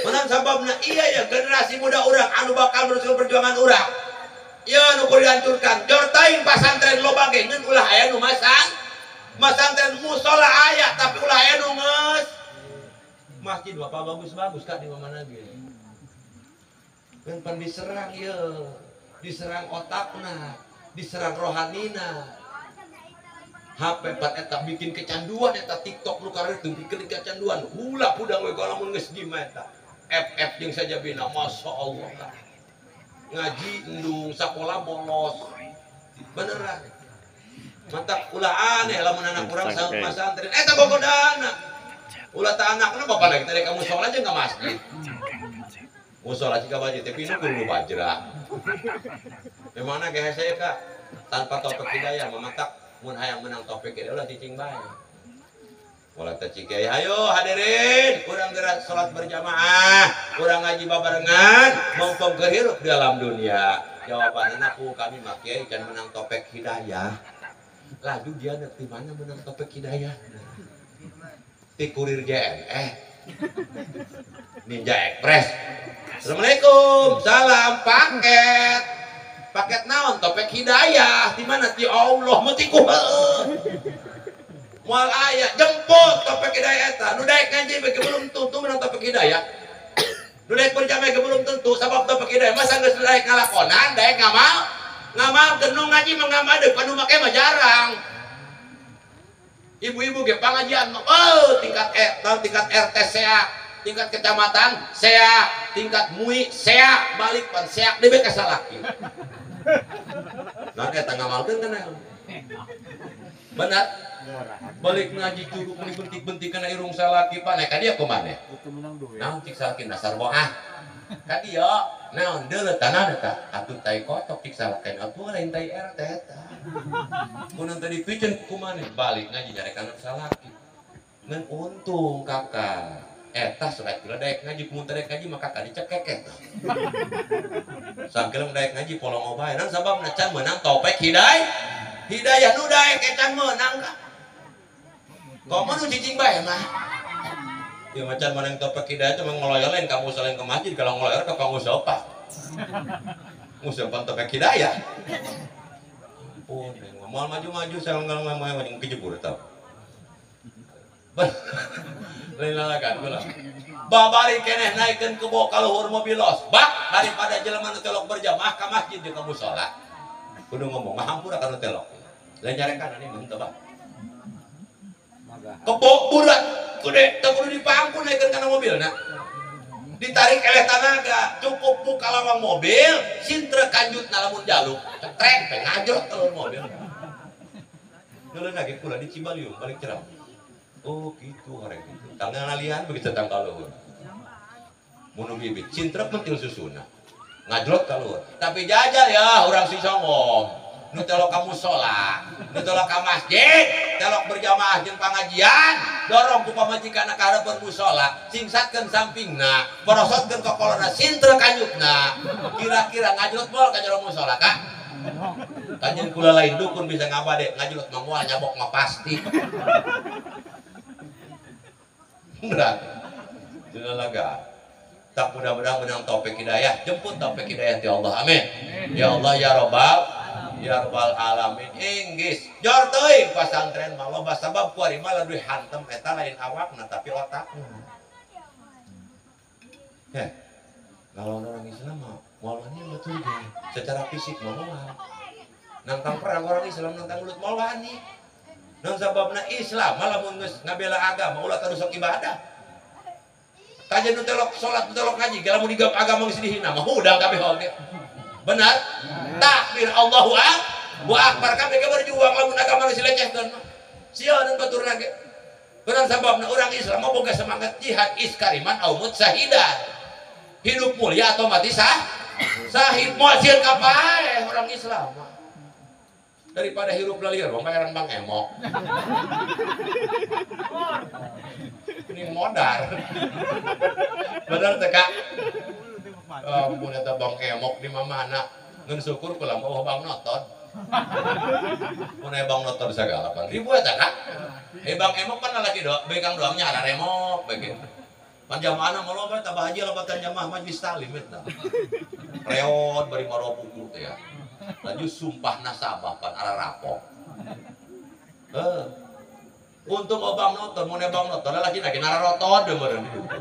Menang sababna iya ya generasi muda urang anu bakal meneruskan perjuangan urang. Ieu nu kudu dihancurkan. Jor teuing pasantren loba ge ngeun ulah aya nu masang. Masantren musola aya tapi ulah aya nu geus. Masjid bapak bagus-bagus kak di mana ge. Kan pan diserang ieu. Diserang otakna, diserang rohanina. HP pan eta bikin kecanduan eta TikTok nu karena bikin kecanduan. Ulah pudang we lamun geus gimana eta. FF jeung sajabina Masya Allah kak. Ngaji endung sakola bolos. Beneran. Mantap ulah aneh lamun anak urang saut masantren eta bogodana. Ulah ta anakna bapak lagi tadi kamu sholat aja ka masjid. Musola jika baju tapi nu kudu bajra. Memangna ge hese kak tanpa topik hidayah mamatak mun hayang menang topik hidayah ulah cicing bae. Ulah teh cicing hayo hadirin urang geura salat berjamaah, urang ngaji babarengan mumpung keur hirup di alam dunia. Jawabanna ku kami mah kiai can menang topik hidayah. Laju dia di mana menang topik hidayah? Ti kurir JNE. Ninja Express. Assalamualaikum, salam paket. Paket naon? Topik hidayah. Di mana? Di Allah mutiku heueuh. Moal aya jemput topik hidayah eta. Nu daek ngaji bagi belum tentu menang topik hidayah. Nu daek berjamaah ge belum tentu sabab topik hidayah masa geus daek ngalakonan, daek ngamal. Ngamal nu ngaji mah ngamal deui panu make mah jarang. Ibu-ibu ge pangajian oh tingkat tingkat RT SEA, tingkat kecamatan SEA, tingkat MUI SEA, balik pan SEA deui ka salaki. Nah eta ngamalkeun kana. Benar. Balik ngaji curug meuni bentik-bentik kana irung salaki pan ka dieu kumaha? Naon cik salaki dasar boah. Ka dieu naon deuleu tanah eta atuh tai kotok cik salaki atuh lain tai RT eta. Kunan tadi piceun kumaha balik ngaji nyarekan salaki. Ngan untung kakak eta surat kula daek ngaji mun teu daek ngaji maka kakak dicekek eta. Sangkeun daek ngaji polongo bae nang sababna can meunang topik hidayah. Hidayah nu daek can meunang ka. Komo nu cicing bae mah. Ya macan menang topik hidayah itu mah ngoloyor lain kamu selain ke masjid kalau ngoloyor ke kamu sopan. Ngusopan topik hidayah. Ampun, moal maju-maju saya ngomong maju kejebur tau. Lain lalagan kula. Babari keneh naikeun kebo ka luhur mobil los. Bak daripada jelema nu telok berjamaah ka masjid jeung ka musala. Kudu ngomong mah hampura ka nu telok. Lain nyarekan ani mah henteu bak. Kebo budak gede teu kudu dipangku naikeun kana mobilna. Ditarik eleh tanaga, cukup buka lawang mobil, sintre kanjutna lamun jaluk, cetrek teh ngajrot ka luhur mobil. Deuleun lagi kula di Cibaliung balik Cirebon. Oh gitu horeng gitu. Tanggal ngalian begitu tanggal luhur. Mun bibit cintrek mentil susuna. Ngajrot ka luhur. Tapi jajal ya urang si songong. Nu telok ka musala, nu telok ka masjid, telok berjamaah jeung pangajian, dorong ku pamajikanna ka hareupeun musala, singsatkeun sampingna, porosotkeun kokolona sintre kanyutna. Kira-kira ngajrot moal ka jero musala kak? Kanjeun kula lain dukun bisa ngabade ngajulot mah moal nyabok mah pasti. Berat. Dina laga. Tak mudah-mudahan menang taufik hidayah, jemput taufik hidayah ti Allah. Amin. Ya Allah ya Rabbal alamin. Inggris. Jor teuing pasantren mah loba sabab kuari mah leuwih hantem eta lain awakna tapi otakna. Heh. Kalau orang Islam mah moal wani betul ge. Secara fisik mah moal. Nantang perang orang Islam nantang mulut moal wani. Naon sababna Islam malah mun geus ngabela agama ulah tarusok ibadah. Kajian nu telok salat nu telok ngaji ge lamun digap agama geus dihina mah hudang kabeh oge. Benar? Takbir Allahu akbar kabeh ge berjuang lamun agama geus dilecehkeun mah. Sieun baturna ge. Benar sababna orang Islam mah boga semangat jihad iskariman au mut sahidan. Hidup mulia atau mati sah? Sahid moal sieun ka paeh orang Islam mah. Daripada hirup lalieur bayaran Bang Emok. Ini modar. Bener teh Kak? Ampun eta Bang Emok di mana? Ngeun syukur kula mah Bang Noton. Mun aya Bang Noton sagala 8.000 eta Kak. Eh Bang Emok pan lalaki doa, bekang doangnya ada remok bae. Pan jamaahna mah loba eta bahagia lebatan jamaah majelis taklim eta. Reot bari maroa buku teh ya. Laju sumpah nasabah pan ara rapok. Untung obang nonton, mun bang nonton lagi lagi nararotot meureun di ditu.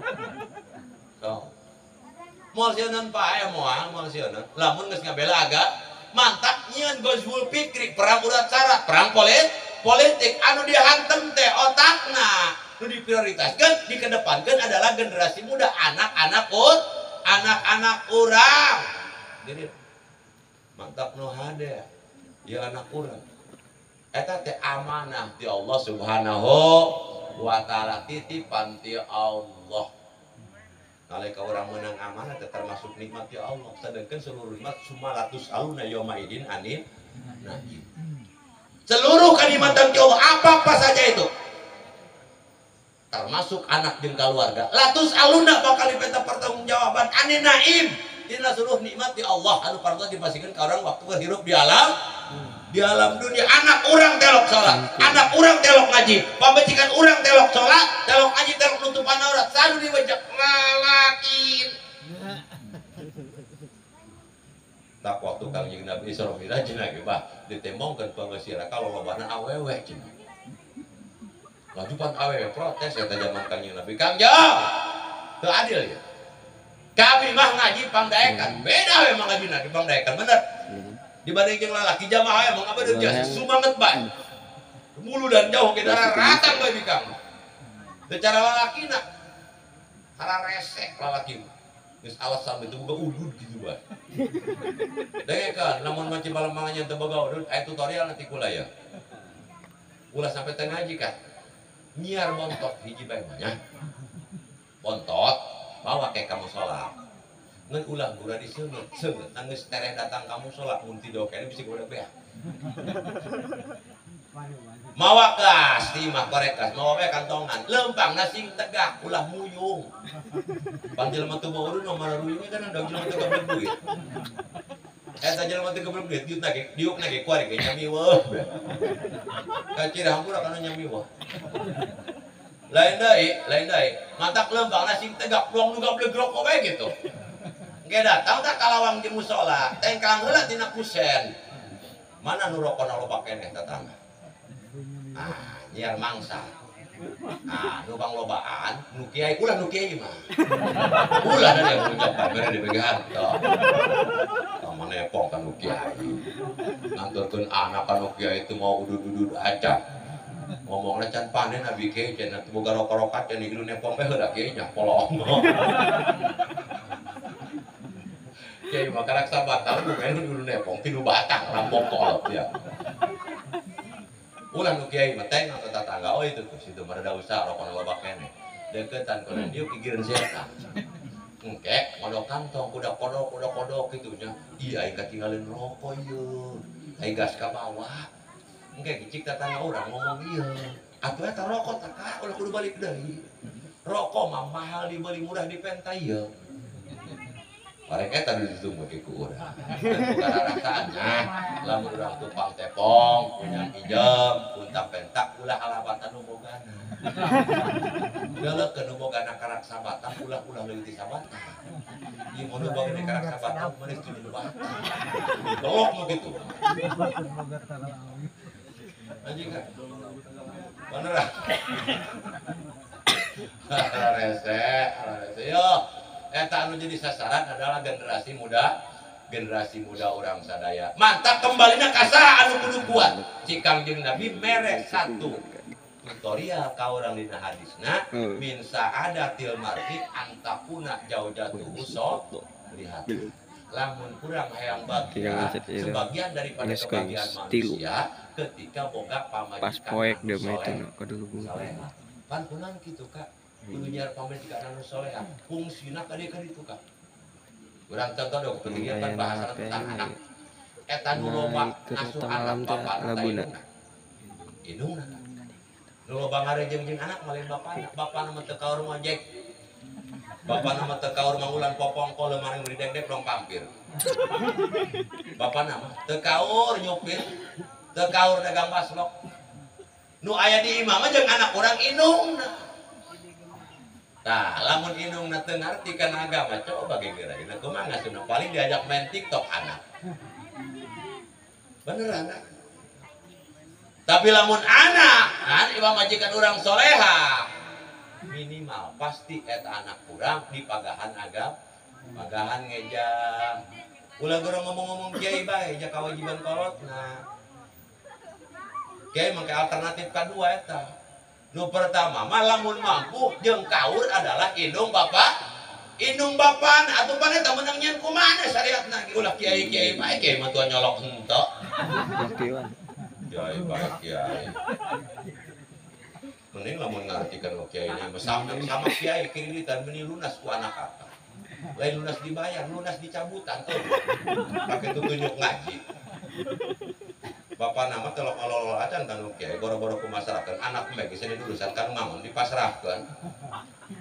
So. Moal sieun pae moal sieun. Lamun geus ngabela agak mantak nyieun gozwul fikri perang urat syarat, perang politik anu dihantem teh otakna. Nu diprioritaskeun, dikedepankeun adalah generasi muda, anak-anak urang. Jadi mantap nu hade ya anak urang. Eta teh amanah ti Allah Subhanahu wa taala, titipan ti Allah. Nalika urang menang amanah teh termasuk nikmat ti Allah. Sedangkan seluruh nikmat sumalatus aluna yauma idin anin naim. Seluruh kenikmatan ti Allah apa-apa saja itu. Termasuk anak jeung keluarga. Latus aluna bakal dipenta pertanggungjawaban anin naim. Dina seluruh nikmat di Allah anu partos dipasihkeun ka urang waktu hirup di alam dunia. Anak urang telok salat, anak urang telok ngaji, pamajikan urang telok salat, telok ngaji, telok nutupan aurat, sadu diwejak lalakin. Tak waktu Kangjeng Nabi Isra Mi'raj cenah ge bah ditembongkeun pangeusira ka lolobana awewe cenah. Laju pan awewe protes eta zaman Kangjeng Nabi. Kangjeng, teu adil ya. Kami mah ngaji pangdaekan, beda we mah ngajina di pangdaekan bener. Dibanding jeung lalaki jamaah emang apa deui sumanget bae. Mulu dan jauh ke darah ratang bae bikang. Secara lalaki na hara resek lalaki mah. Geus alasan itu boga udud gitu bae. Dengekeun lamun maci balamangan teu boga udud aya tutorial nanti kula ya. Ulah sampai teu ngaji kan. Nyiar bontot hiji bae mah nya. Bontot bawa ke kamu sholat ngan ulah gura diseungeut seungeut nangis tereh datang kamu sholat mun ti doa bisa gura beak mawa gas di imah korek gas mawa we kantongan lempang sing tegak ulah muyung bang jelema teu bawa urun mah ruyungnya kan ada jelema teu geblek duit eta jelema teu geblek duit diuk na ge kuari ge nyami weuh kacir hampura kana nyami weuh. Lain deui, mantak lempang sing tegak ruang nu gablek rokok bae gitu. Engke datang tak kalawang di musala, tengkang heula tina kusen. Mana nu rokona loba keneh tatangga? Ah, nyiar mangsa. Ah, nu panglobaan, nu kiai ulah nu kiai mah. Ulah da dia ngucap bere dibegahan tah. Tah manepong ka nu kiai. Nganturkeun anak ka nu kiai teu mau udud-udud acan. Ngomongna can panen abi kiai cenah teu boga rokok-rokat cenah ieu nepong bae heula kiai nya polong. Kiai mah karak sabatang nu dulu nepong tilu batang rampok kolot ya. Ulah nu kiai mah teh ka tetangga oh itu tuh situ mah rada usah rokona loba keneh. Deukeutan kana dieu pikireun setan. Engke kodok kantong kuda kodok kitu nya. Ih aing katinggalin rokok ieu. Aing gas ka bawah. Engke cicik tetangga urang ngomong ieu. Atuh eta rokok teh ka ulah kudu balik deui. Rokok mah mahal dibeli murah dipenta ieu. Bareng eta nu ditunggu ke ku urang. Bukan rasana, lamun urang tupang tepong, punya pinjem, puntang pentak ulah alabatan nu bogana. Geuleukeun nu bogana karak sabatang ulah-ulah leuwih ti sabatang. Ieu mun nu bogana karak sabatang meuni ti nu batang. Belok nu kitu. Anjing kan? Bener ah. Rese, rese. Yo, eta anu jadi sasaran adalah generasi muda orang sadaya. Mantap kembalina ka saha anu kudu kuat. Cik Kangjeng Nabi mere satu tutorial ka urang dina hadisna min sa'adatil mar'i antakuna jaujatuhu lihat. Lamun kurang hayang bagja, sebagian daripada kebahagiaan manusia ketika boga pamajikan anu soleh. Pan kunaon kitu Kak? Kudu nyiar pamajikan anu soleh. Fungsina ka dieu ka ditu Kak. Urang contoh dong ketinggian bahasa tentang anak. Eta nu loba ngasuh anak bapak indungna. Indungna. Nu loba ngarejeng jeung anak mah lain bapana. Bapana mah teu kaur ngojek. Bapana mah teu kaur mangulan popongkol leumarang beri dek-dek dong pampir. Bapana mah teu kaur nyupir, teu kaur dagang baslok. Nu aya di imah mah jeung anak urang indungna. Tah, lamun indungna teu ngarti kana agama, coba ge geura kumaha ngasuna paling diajak main TikTok anak. Bener anak. Tapi lamun anak, kan imah majikan urang soleha, minimal pasti eta anak kurang di pagahan agama, pagahan ngeja. Ulah gorong ngomong-ngomong kiai bae, ja kawajiban kolotna. Kiai mangke alternatif kadua eta. Nu pertama mah lamun mampu jeung kaur adalah indung bapak. Indung bapana atuh pan eta meunang nyeun kumaha syariatna ulah kiai-kiai bae kiai mah tuan nyolok henteu. Kiai bae kiai. Mending lamun ngarti kan kiai mah sama kiai kreditan meni lunas ku anak apa. Lain lunas dibayar, lunas dicabutan tuh. Pakai tutunjuk ngaji. Bapak nama telok olol acan kan kiai boro-boro ku masyarakat anak meh geus dilurusan kan mangun dipasrahkeun.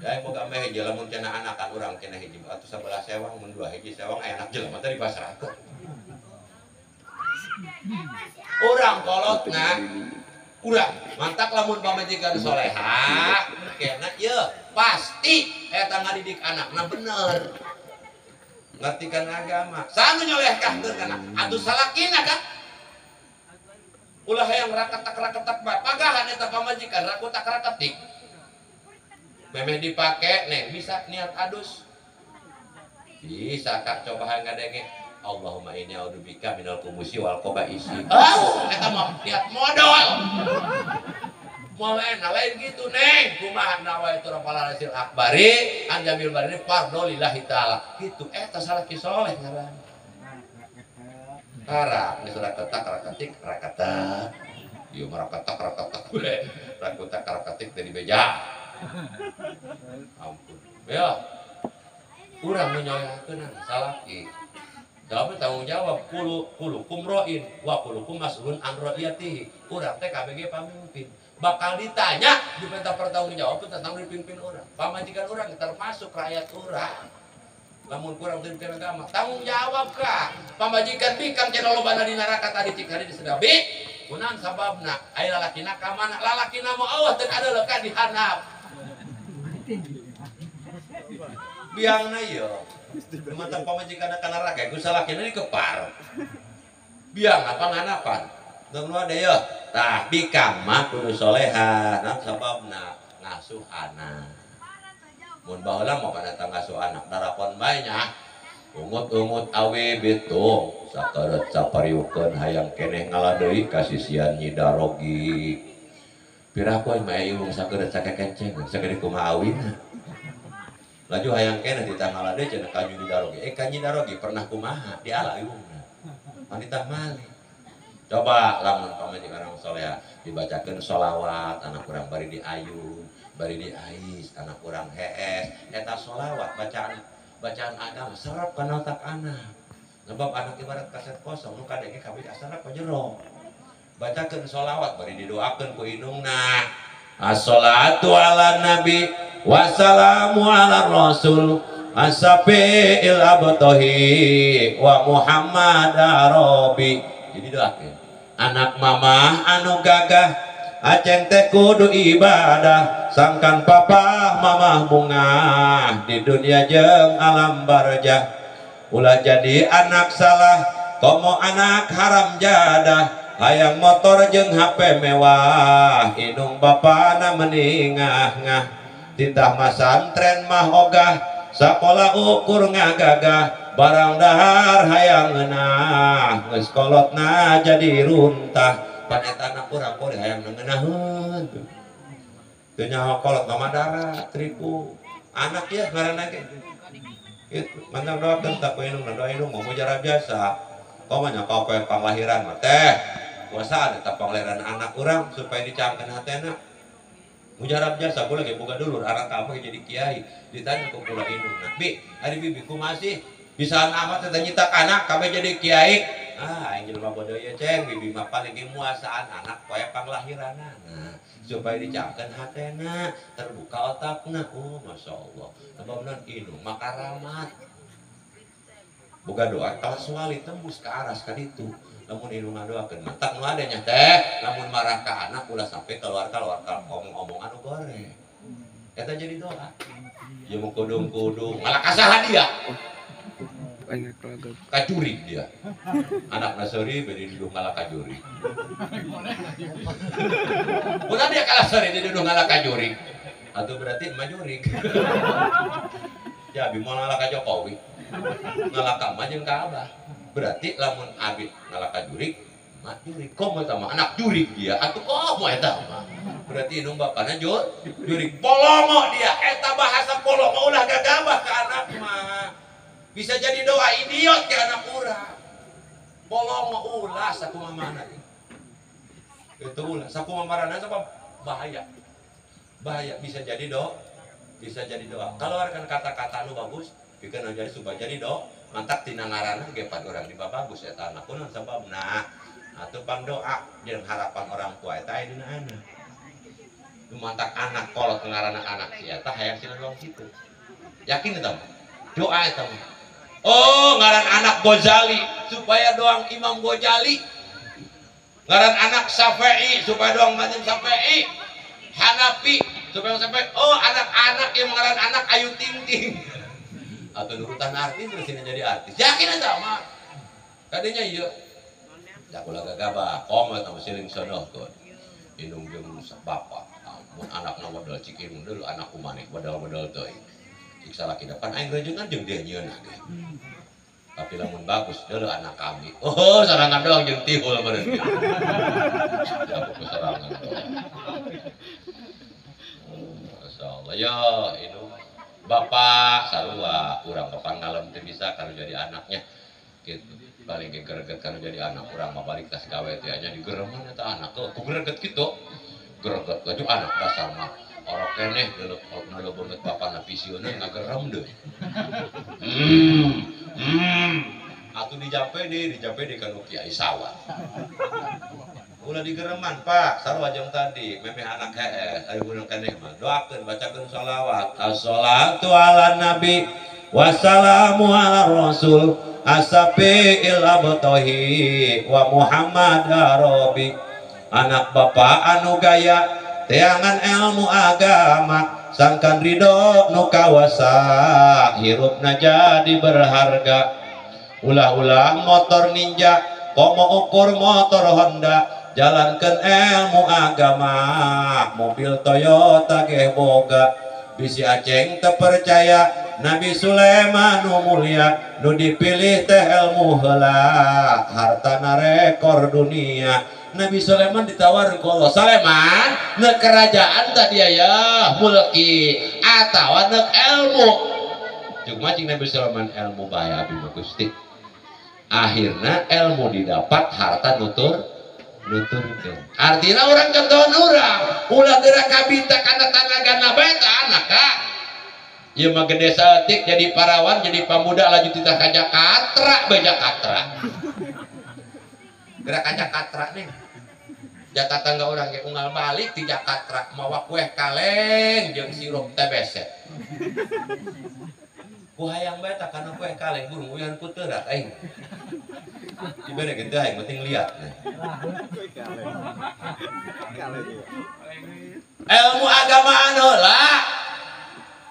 Ya boga meh hiji lamun cenah anakan urang cenah hiji atuh sabelah sewang mun dua hiji sewang aya anak jelema teh dipasrahkeun. Urang kolotna urang mantak lamun pamajikan soleha kena ieu pasti eta ngadidik anakna bener. Ngarti kana agama. Saha nu nyolehkahkeun kana? Atuh salakina kan. Ulah hayang raketak-raketak bae pagahan eta pamajikan rakutak raketik. Memeh dipake neng bisa niat adus. Bisa Kak coba hayang ngadenge Allahumma inni a'udzubika minal khubusi wal khabaisi. Oh, eta mah niat modal. Moal enak lain gitu neng. Kumaha nawaitu rabbal rasil akbari anjamil bari fardhu lillahi taala. Kitu eta salaki soleh ngaran. Karak, geus raketak raketik raketak. Ieu mah raketak raketak we. Rakutak raketik teh dibeja. Ampun. Ya. Urang nu nyolehakeun salaki. Jawab tanggung jawab kulukum roin wa kulukum mas'ulun an ra'iyatihi. Urang teh KBG pamimpin. Bakal ditanya diminta pertanggungjawab tentang dipimpin urang. Pamajikan urang termasuk rakyat urang. Lamun kurang pimpin agama, tanggung jawab ka. Pamajikan bikang cenah lobana di neraka tadi cik hari disedabi. Kunaon sababna? Aya lalakina ka mana? Lalakina mah Allah teu ada leuka di handap. Biangna ieu. Mata pamajikan ka neraka ku salakina dikepar. Biang apa nganapan? Teu nu ada yeuh. Tah bikang mah kudu soleha, naon sababna? Ngasuh anak. Mun baheula mah kana ngasuh anak darapon bae nya. Ungut-ungut awe bitung sakareut sapariukeun hayang keneh ngaladeui kasisian Nyi Darogi. Piraku mah iung sakeureut sakekenceng sagede kumaha awina. Laju hayang keneh ditangala deui cenah ka Nyi Darogi. Ka Nyi Darogi pernah kumaha diala iungna. Wanita malih. Coba lamun pamajikan urang soleha dibacakeun sholawat anak urang bari diayun, bari diais, anak urang hees, eta sholawat bacaan bacaan agama serap kana otak anak. Sebab anak ibarat kaset kosong nu kadenge kabeh serap ka jero. Bacakeun sholawat bari didoakeun ku indungna. Assalatu ala nabi wassalamu ala rasul Asafi'il abtohi wa Muhammad Arabi. Jadi doakeun anak mamah anu gagah aceng teh kudu ibadah sangkan papa mamah bungah di dunia jeung alam barjah. Ulah jadi anak salah komo anak haram jadah hayang motor jeung HP mewah indung bapana meningah-ngah titah masantren mah ogah sakola ukur ngagagah barang dahar hayang ngeunah geus kolotna jadi runtah. Pan eta anak urang kuring hayang ngeunaheun teu nyaho kolot mah madara tripu anak ya ngaranna ge kitu mantap doakeun tak ku indung doa indung mah mujarab biasa komo nya kapoe panglahiran mah teh puasaan eta panglahiran anak urang supaya dicangkeun hatena. Mujarab jasa kula ge boga dulur anak kamu jadi kiai ditanya ku kula indung bi ari bibi kumaha sih bisaan amat teh nyitak anak kabeh jadi kiai. Ah aing jelema bodoh ye ceng bibi mah paling ge muasaan anak poe panglahiranana supaya dicangkeun hatena terbuka otakna. Oh masyaallah sebabna indung mah karamat boga doa kelas wali tembus ke aras ka ditu. Lamun indung ngadoakeun mantak nu ade nya teh lamun marah ka anak ulah sampai keluar-keluar omong-omong anu goreng eta jadi doa. Ieu mah kudung-kudung malah kasaha dia kacuri dia anak nasori bade diduh ngalah kajuri ulah dia kalah sori diduh ngalah kajuri atuh berarti mah jurig ya abi moal ngalah ka Jokowi ngalah ka mah jeung ka Abah. Berarti lamun abi ngalah ka jurig mah jurig komo eta mah anak jurig dia atuh komo eta mah berarti indung bapana jurig polongo dia eta bahasa polongo ulah gagabah ka anak mah bisa jadi doa idiot ke anak urang polongo ulah sakumaha itu ulah sakumaha sebab bahaya bahaya bisa jadi doa bisa jadi doa keluarkan kata-kata nu bagus pikeun jadi supaya jadi doa mantak tina ngaranna ge pan urang di bagus eta anak kunaon sababna atuh pang doa jeung harapan orang tua eta aya dina anak nu mantak anak kolot ngaranna anak si eta hayang sina doang kitu yakin eta mah doa eta mah. Oh ngaran anak Ghazali supaya doang Imam Ghazali ngaran anak Syafi'i supaya doang mazhab Syafi'i Hanafi supaya sampai oh anak-anak yang ngaran anak Ayu Ting Ting atau nurutan artis terus ini jadi artis yakin eta mah kadinya ieu da ulah gagabah komo eta siling sonohkeun indung jeung bapak mun anakna modal cik indung deuleu anak kumaneh modal-modal teuing cik salaki depan aing rejengan jeung dia nyieun ge tapi lamun bagus deuleu anak kami oh sorangan doang jeung tihul meureun ya aku sorangan doang masyaallah ya indung bapak sarua urang bapak ngalem teu bisa kalau jadi anaknya gitu paling ge greget kalau jadi anak urang mah balik tas gawe teh nya digereman eta anak ku greget kitu greget laju anak dasar mah orok keneh deuleu deuleu beungeut bapana visioneun ngagerem deui atuh dijampe di kanu kiai sawah ulah digereman Pak sarua jeung tadi memeh anak hees ari urang keneh mah doakeun bacakeun sholawat as-sholatu ala nabi wassalamu ala rasul asafi'il abtohi wa Muhammad arabi. Anak bapak anu gaya teangan ilmu agama sangkan ridho nu kawasa hirupna jadi berharga. Ulah-ulah motor Ninja komo ukur motor Honda jalankan ilmu agama mobil Toyota ge boga bisi aceng terpercaya Nabi Sulaiman nu mulia nu dipilih teh ilmu heula hartana rekor dunia. Nabi Sulaiman ditawar ku Allah Sulaiman nek kerajaan tadi ya mulki atawa nek ilmu cuma cing Nabi Sulaiman ilmu bae abi mah Gusti akhirna ilmu didapat harta nutur nuturkeun artinya orang contohan urang ulah gerak kabita kana tanagana bae ta anak ka ieu mah gede saeutik jadi parawan jadi pamuda lanjut titah ka Jakatra bae Jakatra gerak ka Jakatra nih jatah tangga orang ge unggal balik di Jakarta mawa kue kaleng jeung sirup TBC. Ku hayang bae tah kana poe kaleng burung uyan ku teurat aing. Dibere gede aing penting lihat. Ilmu agamaan heula.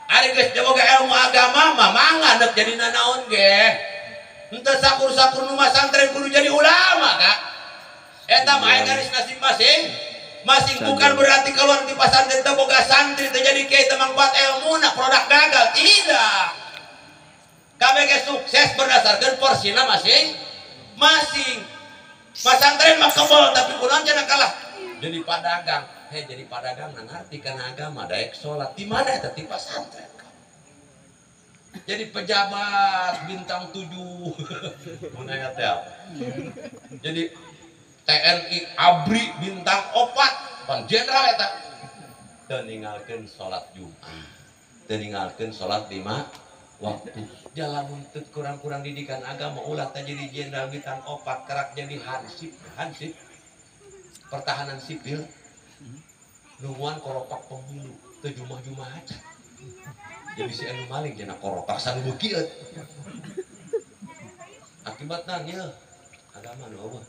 Ari geus boga ilmu agama mah mangga neuk jadi nanaon ge. Henteu sakur-sakur nu masantren kudu jadi ulama kak. Eta mah aya garis nasib masing masing, bukan berarti keluar di pasantren teu boga santri teu jadi kiai teu mangfaat ilmuna produk gagal, tidak. KBG sukses berdasarkan porsina masing-masing. Pasantren mah kebol tapi kunaon cenah kalah jadi padagang. Hei jadi padagang ngarti kana agama daek salat di mana eta di pasantren. Jadi pejabat bintang 7 mun aya teh. Jadi TNI ABRI bintang 4 pan jenderal eta teu ninggalkeun salat Jumat, teu ninggalkeun salat 5 waktu. Jalan untuk kurang-kurang didikan agama ulah teh jadi jenderal bintang 4 kerak jadi hansip, hansip pertahanan sipil nungguan koropak pemilu teu jumah-jumah aja. Jadi si anu maling cenah koropak sanubeukeun. Akibatna ieu agama nu eueuh.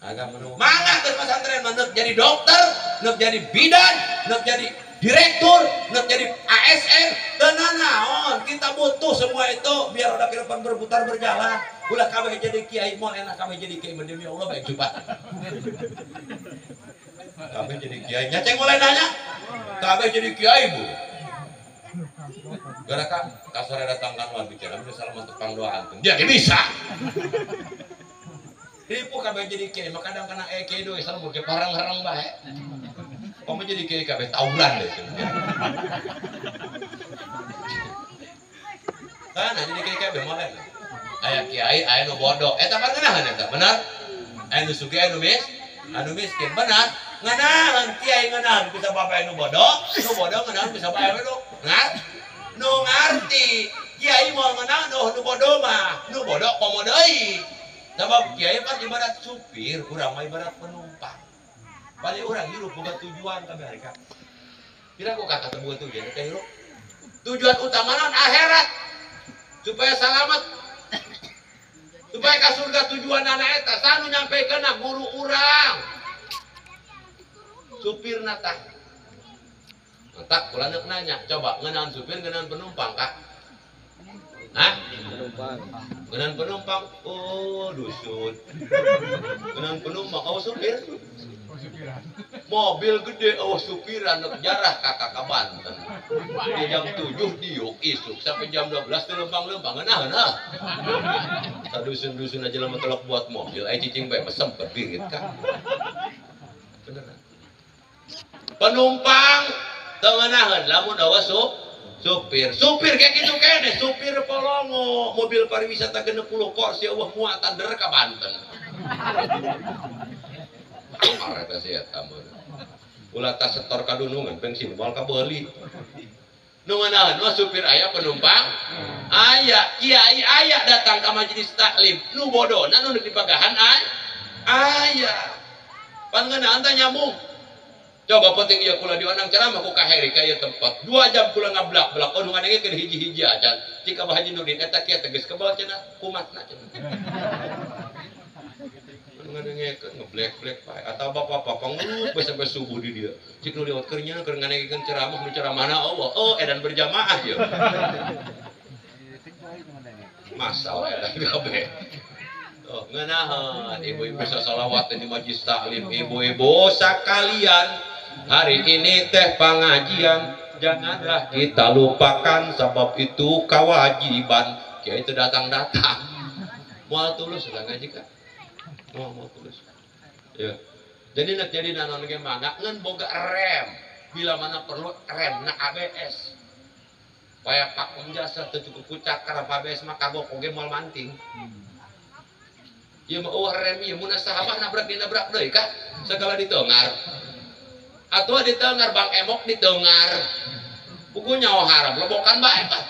Agama nu mangga geus pasantren mah neuk jadi dokter, neuk jadi bidan, neuk jadi direktur, neuk jadi ASN, teu nanaon. Kita butuh semua itu biar roda kehidupan berputar berjalan. Ulah kabeh jadi kiai moal enak kabeh jadi kiai demi Allah baik coba. Kabeh jadi kiai nya ceng mulai nanya. Kabeh jadi kiai bu. Gara kan kasore datang kan wal bicara bisa salam untuk pangdoa antum. Dia bisa. Ribu kabeh jadi kiai mah kadang kana kiai deui salam ke parang-harang bae. Kamu jadi kiai kabeh tawuran deh. Kan jadi kiai kabeh moal enak. Aya kiai aya nu bodoh. Eta mah ngeunaheun eta, benar? Aya nu sugih aya nu miskin, benar? Ngeunaheun kiai ngeunaheun bisa bapak anu bodoh, nu bodoh ngeunaheun bisa bapak anu nu ngarti. Kiai moal ngeunaheun nu bodoh mah, nu bodoh komo deui. Sabab kiai kan ibarat supir, urang mah ibarat penumpang. Bali urang hirup boga tujuan kabeh hari ka. Pira ku kata teu boga tujuan teh hirup. Tujuan utama naon akhirat. Supaya selamat. Supaya ka surga tujuan anak eta sanu nyampekeun guru urang. Supirna tah. Tak kula neuk nanya, coba ngeunaan supir ngeunaan penumpang kak? Hah? Penumpang. Ngeunaan penumpang, oh dusun. Ngeunaan penumpang, oh supir. Mobil gede, oh supiran neuk jarah kakak ka Banten. Di jam 7 diuk isuk sampai jam 12 teu lempang-lempang ngeunaheun ah. Sadusun-dusun aja lama telok buat mobil, ai cicing bae mesem berbirit kak. Beneran. Penumpang teu ngeunaheun lamun eueuh supir. Supir kayak gitu kene, supir polongo, mobil pariwisata 60 kursi eueuh muatan der ka Banten. Eta sih eta mah. Ulah tas setor kadunungan bensin moal kabeuli. Nu ngeunaheun mah supir aya penumpang aya, kiai aya datang ka majelis taklim, nu bodona nu dipagahan aya. Pan ngeunaheun teh nyambung. Coba penting ieu kula diondang ceramah ku Ka Heri ka ieu tempat. 2 jam kula ngablak-blak oh nu ngadengekeun hiji-hiji acan. Cik Abah Haji Nurdin eta kieu tegas kebal cenah kumatna cenah. Nu ngadengekeun ngeblek-blek bae atawa bapak-bapak ngeluh bae sampai subuh di dieu. Cik nu liwat keur nya keur ngadengekeun ceramah nu ceramahna eueuh. Oh edan berjamaah ieu. Masalah edan kabeh. Oh, ngeunaheun ibu-ibu sasalawat di majlis taklim, ibu-ibu sakalian. Hari ini teh pengajian, janganlah kita lupakan sebab itu kewajiban. Kiai itu datang-datang. Moal tulus lah ngaji kak. Moal tulus. Ya. Jadi nak jadi nanon ge mangga ngan boga rem. Bila mana perlu rem na ABS. Kaya pakum jasa teu cukup ku cakar ABS mah kagok oge moal manting. Ieu mah eueuh rem ieu mun sahabah nabrak dinabrak deui kah? Segala ditengar. Atau ditengar Bang Emok ditengar. Pugu nyawa haram lebokan bae tah.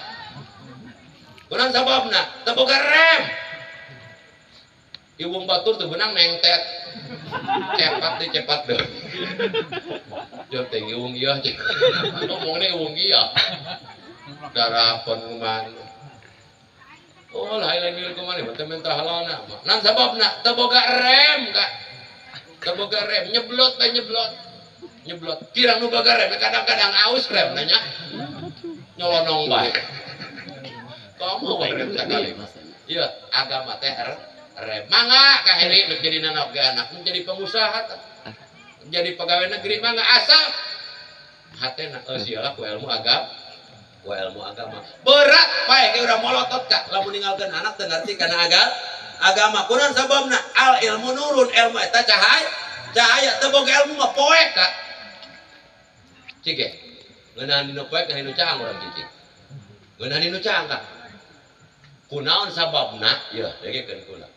Kunaon sababna? Teu boga rem. Iwung batur teu beunang nengtet. Cepat deh cepat deh. Jom teh iwung ieu. Ngomongna iwung ieu. Darapon kumaha. Oh lah lain milik kumaha mah teu minta halalna mah. Nan sababna teu boga rem ka. Teu boga rem nyeblot bae nyeblot. Nyeblot. Kirang nu boga rem kadang-kadang aus rem nanya. Nyolonong bae. Kamu rem sakali mah. Ieu agama teh rem. Mangga ka Heri nu jadi nanok ge anak jadi pengusaha tah. Jadi pegawai negeri mangga asal hatena eueuh ku ilmu agama. Ku ilmu agama. Berat bae ge urang molotot ka lamun ninggalkeun anak teu ngarti kana agama. Kunaon sababna? Al ilmu nurun, ilmu eta cahaya. Cahaya teu boga ilmu mah poek ka. Cik ge. Ngeunahan dina poek ngeunahan dina caang urang cicing. Ngeunahan dina caang ka. Kunaon sababna? Yeuh, dengekeun kula.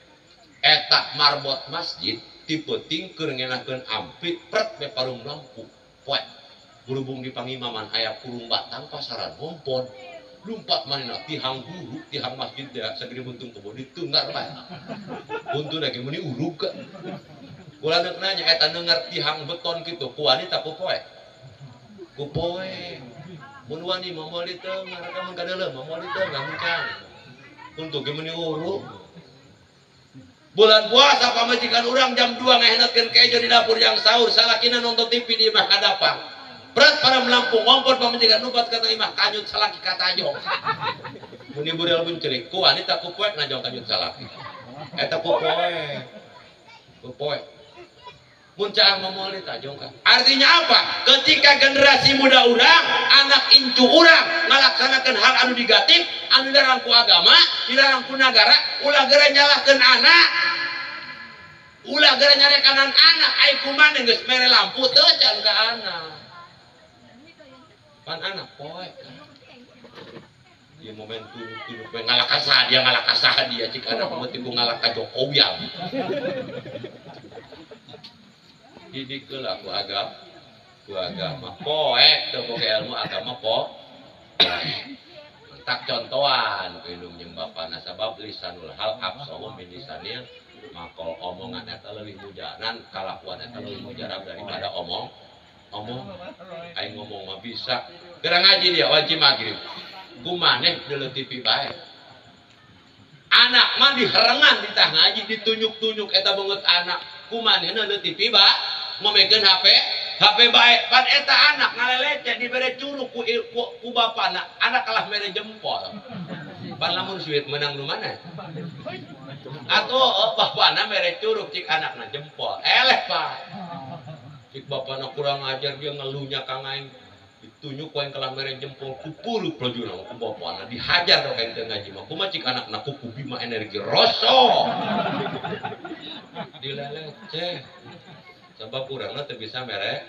Eta marbot masjid ti peuting keur ngeunahkeun ampli pret be parum lampu. Poek. Berhubung di pangimaman aya kurung batang pasaran ngompon lumpat manehna tihang guru tihang masjid teh sagede buntung kebo ditunggar bae buntuna ge meuni urug ka kula neuk nanya eta neungar tihang beton kitu ku wani ta ku poek ku poek mun wani mah moal diteungar ka mun kadeuleuh mah moal diteungar mun cang untung ge meuni urug. Bulan puasa pamajikan urang jam 2 ngahenatkeun kejo di dapur yang sahur salakina nonton TV di imah hadapan. Berat para melampung ngompor pamajikan nubat kata imah kanyut salaki katajong. Muni burel buncerik ku wanita ku poek najong kanyut salaki. Eta ku poek. Ku poek. Mun caang moal ditajong ka. Artinya apa? Ketika generasi muda urang, anak incu urang ngalaksanakeun hal anu negatif, anu dilarang ku agama, dilarang ku nagara, ulah geura nyalahkeun anak. Ulah geura nyarekanan anak, ai kumaha geus mere lampu teu can ka anak. Pan anak poek kan. Dia momentum we ngalakasa dia cik anak mah teu ngalaka Jokowi. Didik heula ku agama poek teu boga ilmu agama poek. Mentak contohan ku indung jeung bapana sabab lisanul hal afsahu min lisanil maqal, omongan eta leuwih mujaran kalakuan eta leuwih mujarab daripada omong. Aing ngomong mah bisa. Geura ngaji dia wajib maghrib. Kumaneh deuleu TV bae. Anak mah diherengan ditah ngaji ditunjuk-tunjuk eta beungeut anak. Kumanehna deuleu TV bae, ngomekeun HP bae. Pan eta anak ngaleleceh dibere curug ku bapana, anak kalah mere jempol. Pan lamun suit menang nu mana? Atuh bapana mere curug cik anakna jempol. Eleh pak. Cik bapana kurang ajar dia ngeluhnya kang aing ditunjuk ku aing kalah mere jempol ku puluk lajuna ku bapana dihajar dong aing teu ngaji mah kumaha cik anakna ku bima energi roso dileleceh sebab urangna teu bisa mere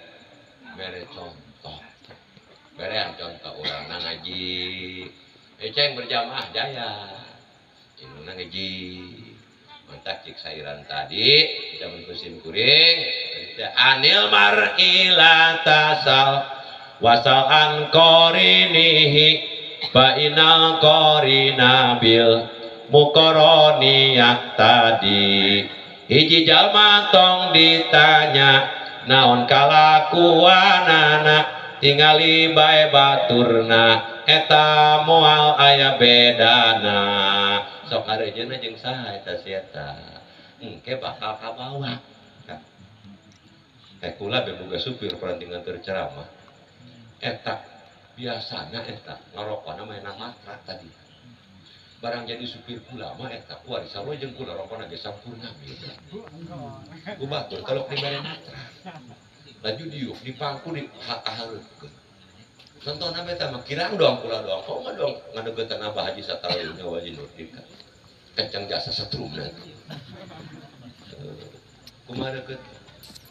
contoh berean contoh urangna ngaji ceng berjamaah jaya indungna ngaji mantak cik sairan tadi jaman kusim kuring anil mar'i la tasal wasal an qarinihi fa inal qarina bil muqarani tadi hiji jalma tong ditanya naon kalakuanana tingali bae baturna eta moal aya bedana sok ngarejeuna jeung saha eta si eta engke bakal kabawa. Teh kula be boga supir perantingan keur ceramah eta biasana eta ngarokona mah matra tadi barang jadi supir kula mah eta kuari sarua jeung kula rokona ge sampurna beda ku batur kalau dibere matra laju diuk dipangku di hareupkeun contohna beta mah kirang doang kula doang kok mah doang ngadeuketan Abah Haji Sataluna Waji Nurdin kencang jasa setrumna kumaha deukeut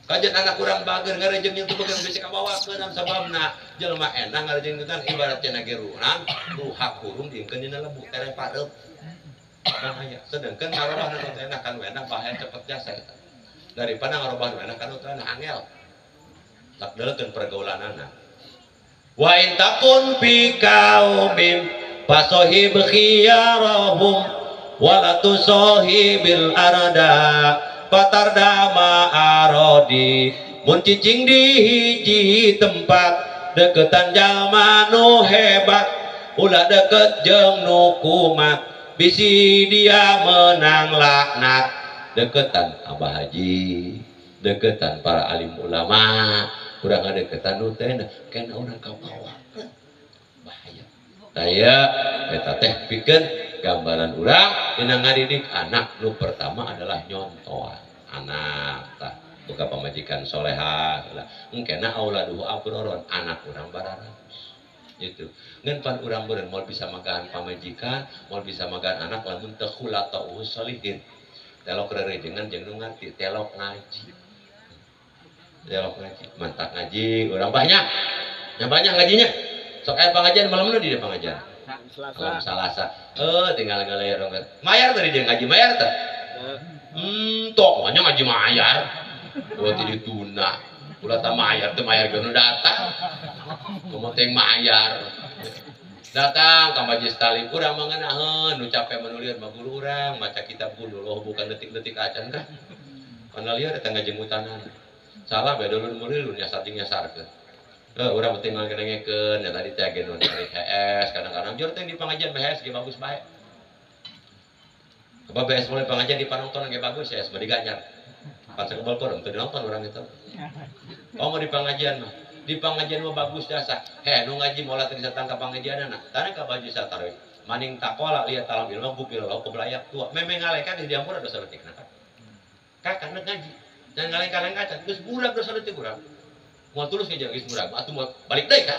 kajian anak kurang bager ngarejeng jeung teu begang bisi kabawakeun sababna jelema enah ngarejeng teh ibarat cenah ge ruhang ruhak hurung diengkeun dina lebu tere pareup bahaya sedangkan ngarobah nu teu enak kan enak bahaya cepet jasa eta daripada ngarobah nu enak kan nu teu enak angel tak deukeun pergaulanana wa in takun fi qaumin fasohib khiyarahum wa la tusohibil arda patardama arodi mun cicing di hiji tempat deketan jalma nu hebat Ulah deket jeung nu kumat bisi dia menang laknat. Deketan Abah Haji, deketan para alim ulama, urang ngadeketan nu teh kena urang kabawa. Bahaya. Taya eta teh pikeun gambaran urang dina ngadidik anak nu pertama adalah nyontoan anak tah boga pamajikan soleha lah engkena auladuhu abroron anak urang bararaos gitu ngan pan urang beureun moal bisa magahan pamajikan moal bisa magahan anak lamun teu khulatahu sholihin telok rerejengan jeung nu ngarti telok ngaji mantak ngaji urang banyak nya banyak ngajinya sok aya pangajian malam nu di dieu pangajian Selasa. Salasa. Tinggal ngalayer rongget. Mayar tadi dia ngaji mayar teh. Tok nya ngaji mayar. Gua ti dituna. Ulah ta mayar teh mayar geus datang. Kumaha teh mayar. Datang ka majelis talim urang mangenaheun nu capek menulir mah guru urang maca kitab guru loh bukan detik-detik acan kah. Kana lieur eta ngajengutanan. Salah bae dulur murid nyasar jeung nyasarkeun. Urang penting ngedengekeun ya tadi teh ge nu dari HS kadang-kadang jur teh di pengajian BHS ge bagus bae. Sebab BHS mulai pengajian di panonton ge bagus ya, mah diganjar. Pan sakebel peureum teu dinonton urang itu. Oh mau di pengajian mah. Di pengajian mah bagus jasa. He nu ngaji moal teh bisa tangkap pengajianana. Tana ka baju sataroy. Maning takola lihat talam ilmu gupil lau kebelayak tua. Memang ngalengka di diampura dosa leutikna ka. Kakak ngaji. Jangan ngalengka-lengka can geus burak dosa leutik urang. Mau tulus ngejar geus murah, atuh mau balik deui ka.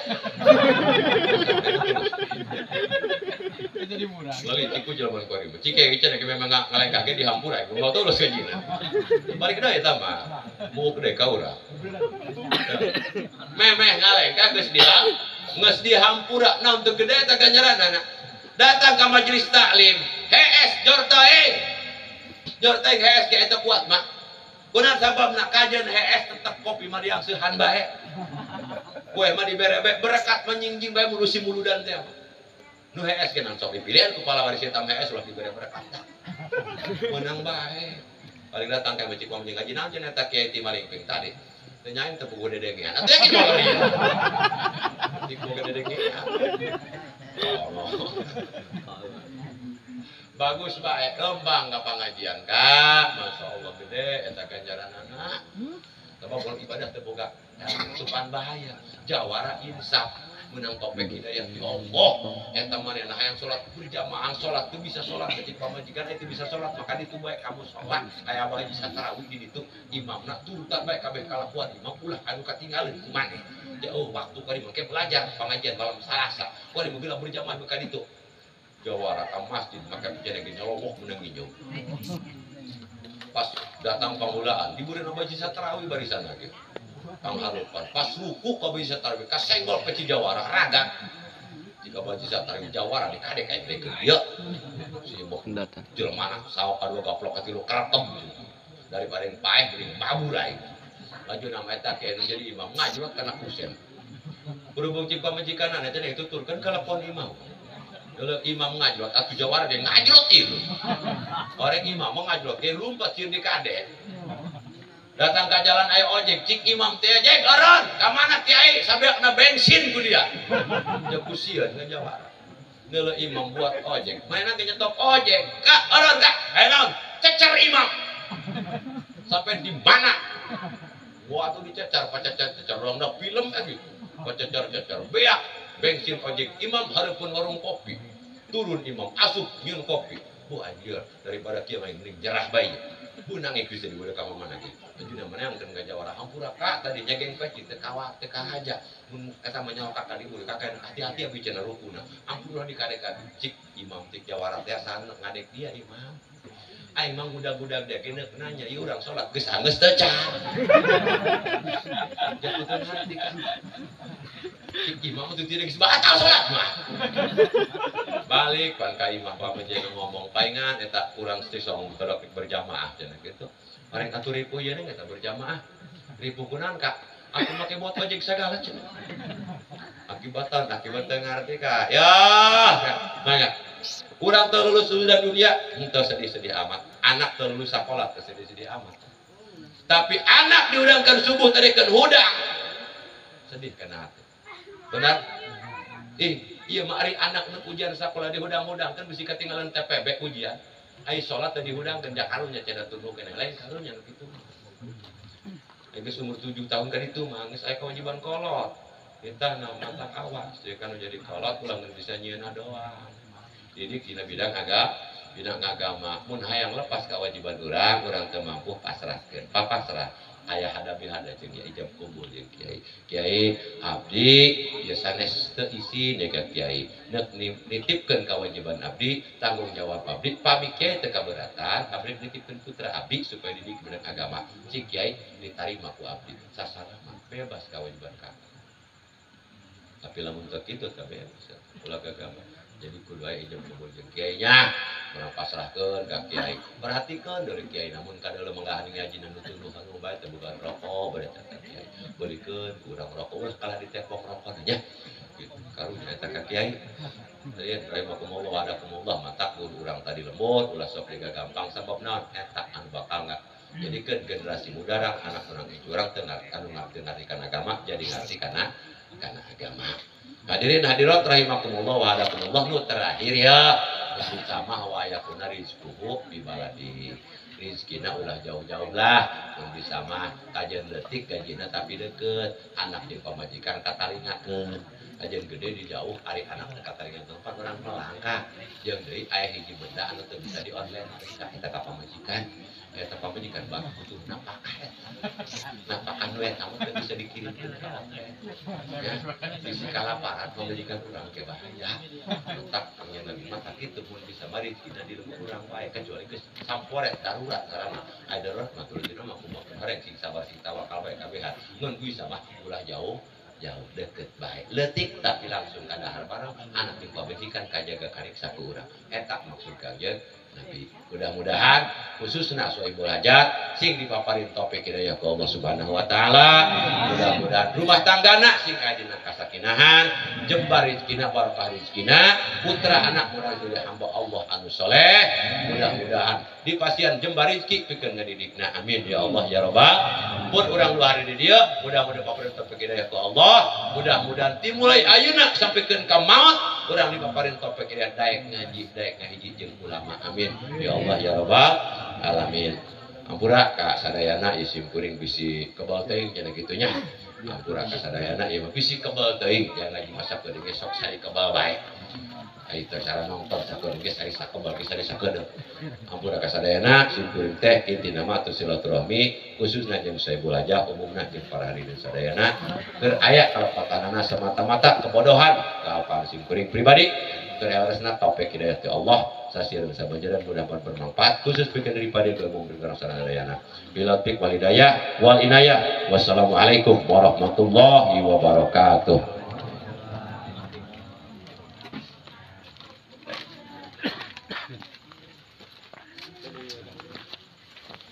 Jadi murah. Lalu ciku jelema ku ari. Cike ge cenah memang ngalengkah ge dihampura, mau tulus ngajina. Balik deui eta mah. Muuk deui ka urang. Memeh ngalengkah geus dilang, geus dihampura naon teu gede eta ganjaranana. Datang ka majelis taklim, hees jor teuing. Jor teuing hees ge eta kuat mah. Kunaon sababna kajian HS tetep kopi mah diangsehan bae. Kue mah dibere bae berkat menyingjing bae mulu si muludan teh. Nu HS ge sok dipilihan ku palawaris hitam HS ulah dibere berkat. Menang bae. Paling datang ka masjid wong ngaji naon cenah eta kiai ti malingping tadi. Teu nyain teu puguh dedengean. Atuh yakin moal ieu. Ti puguh dedengean. Bagus bae lembang ka pangajian kak, masya Allah gede eta ganjaranana. Sebab kalau ibadah teu boga supan bahaya, jawara insaf menang topik hidayah di Allah. Eta manehna hayang salat berjamaah salat teu bisa salat ketik pamajikan itu bisa salat maka ditu bae kamu salat aya bae bisa tarawih di ditu imamna turutan bae kabeh kalakuan imam ulah anu katinggalin ku maneh. Jauh waktu kali mangke belajar pangajian malam Salasa, kuari mobil berjamaah ka ditu. Jawara ke masjid maka bicara ge nyolobok menang nginjau. Pas datang pamulaan dibeureun abah jisa tarawih barisan lagi. Pangharupan pas ruku ka bisa tarawih kasenggol peci jawara raga. Jika abah jisa tarawih jawara dikadek kayak mereka ya. Si bok jelema sawah kadua gaplok katilu keretem daripada yang paeh mending mabur aing. Laju nama eta ke nu jadi imam ngajlot kana kusen. Berhubung cik pamajikanana eta dituturkeun kalakuan imam. Kalau imam ngajlot atuh jawara dia ngajlot itu. Orang imam mau ngajlot dia lompat sieun di kade. Datang ke jalan ayo ojek cik imam teh jek oron ka mana kiai sabeakna bensin ku dia. Ja ku sieun ka jawara. Neuleuh imam buat ojek. Mana nanti nyetok ojek. Kak oron kak. Hayo naon? Cecer imam. Sampai di mana? Wah tuh dicecer, pacecer-cecer urang dah film lagi. Pacecer-cecer beak bensin ojek imam hareupeun warung kopi. Turun imam asup nyeun kopi. Bu anjir daripada kieu mah mending jerah bae. Bu nangis geus di ka mana ge. Anjeunna mana yang ka jawara hampura ka tadi nyegeng peci teu kawat teu kahaja. Mun eta mah nyawa ka kali kakek hati-hati abi cenah rukuna. Ampun di kadek cik imam tik jawara teh sana ngadek dia imam. Aing mah gudag-gudag dia ge nanya ieu urang salat geus anggeus teu can. Jatuh hati kan. Cik imam tuh tidak geus batal salat mah. Balik pan ka imah pamajikan ngomong paingan eta urang sisong teu berjamaah cenah kitu. Orang atuh ripuh ieu eta berjamaah. Ripuh kunaon ka? Aku make buat ojek sagala cenah. Akibatan akibat teu ngarti ka. Ya, banyak. Urang teu lulus lulusan dunia henteu sedih-sedih amat. Anak teu lulus sakola teu sedih-sedih amat. Tapi anak diudangkan subuh tadi kan hudang. Sedih kana hati. Benar? Ih, Ieu mah ari anak nu ujian sakola dihudang-hudangkeun bisi katinggalan TPB ujian. Ai salat teh dihudangkeun ja karunya cenah tunduh keneh lain karunya nu kitu. Geus umur 7 tahun kan itu mah geus aya kewajiban kolot. Kita na mata awas ya kan jadi kolot ulah geus bisa nyieun doang. Didik dina bidang bidang agama mun hayang lepas kewajiban urang, urang teu mampu pasrahkeun. Papasrah aya hadapi hada jeung ijab kubul jeung kiai. Kiai abdi ieu sanes teu isin ya ka kiai. Neuk nitipkeun kewajiban abdi, tanggung jawab abdi, pami kiai teu kaberatan, abdi nitipkeun putra abdi supaya didik bidang agama. Cik kiai ditarima ku abdi. Sasarama bebas kewajiban kami. Tapi lamun teu kitu teh bebas ulah agama. Jadi kudu aya ijab kubul jeung kiai nya. Urang pasrahkeun ka kiai. Perhatikeun dari kiai namun kadeuleu menggahan ngaji nu tunduh anu bae teh bukan rokok bade teh kiai. Beulikeun urang rokok ulah kalah ditepok rokok nya. Gitu karunya eta ka kiai. Jadi rahimakumullah wa hadakumullah matak kudu urang tadi lembut ulah sok gampang sabab naon eta anu bakal jadikeun generasi muda rang anak urang urang teu anu ngarti kana agama jadi ngarti kana agama. Hadirin hadirat rahimakumullah wa hadakumullah nu terakhir ya sama wa yakuna rizquhu bi baladi. Rizkina ulah jauh-jauh lah mun bisa mah kajian leutik gajina tapi deket anak jeung pamajikan kataringakeun kajian gede di jauh ari anak teh kataringakeun pan urang melangkah jeung deui aya hiji benda anu teu bisa di online eta ka pamajikan eta pamajikan bang butuh napakah eta napakah nu eta mah teu bisa dikirimkeun ka online ya bisi kalaparan pamajikan urang ke bahaya letak nya lagi mah kitu mun bisa mah rizkina di lembur urang wae kecuali geus samporet darurat karena aya darurat mah tuluy mah kumaha bareng sing sabar sing tawakal bae kabehan mun bisa mah ulah jauh jauh deket bae leutik tapi langsung ka dahar bareng anak jeung pamajikan kajaga kariksa ku urang eta maksud Kangjeng Nabi. Mudah-mudahan khususna sohibul hajat sing dipaparin topik hidayah ku Allah Subhanahu wa taala. Mudah-mudahan rumah tanggana sing aya dina kasakinahan, jembar rezekina barokah rezekina, putra anak murah jadi hamba Allah anu soleh. Mudah-mudahan dipasian jembar rezeki pikeun ngadidikna. Amin ya Allah ya Rabbal. Pun urang dua hari di dieu, mudah-mudahan paparin topik hidayah ku Allah. Mudah-mudahan dimulai ayeuna sampikeun ka maut urang dipaparin topik hidayah daek ngaji, daek ngahiji jeung ulama. Amin ya Allah ya Rabbal alamin. Ampura ka sadayana ieu simkuring bisi kebal teuing cenah kitu nya. Ampura ka sadayana ieu mah bisi kebal teuing jangan ngaji masa peudeung ge sok sari kebal bae. Ai teh cara nonton sakeun ge sari sakebal ge sari sakeun. Ampura ka sadayana simkuring teh intina mah atuh silaturahmi khususna jeung sohibul hajat umumna jeung para hadirin sadayana keur aya kalepatanana semata-mata kebodohan kaapaan simkuring pribadi. Terus topik hidayah ti Allah sasireun sabanjaran mudah-mudahan bermanfaat khusus pikeun daripada ilmu bergerak sadayana. Bila taufiq wal hidayah wal inayah. Wassalamualaikum warahmatullahi wabarakatuh.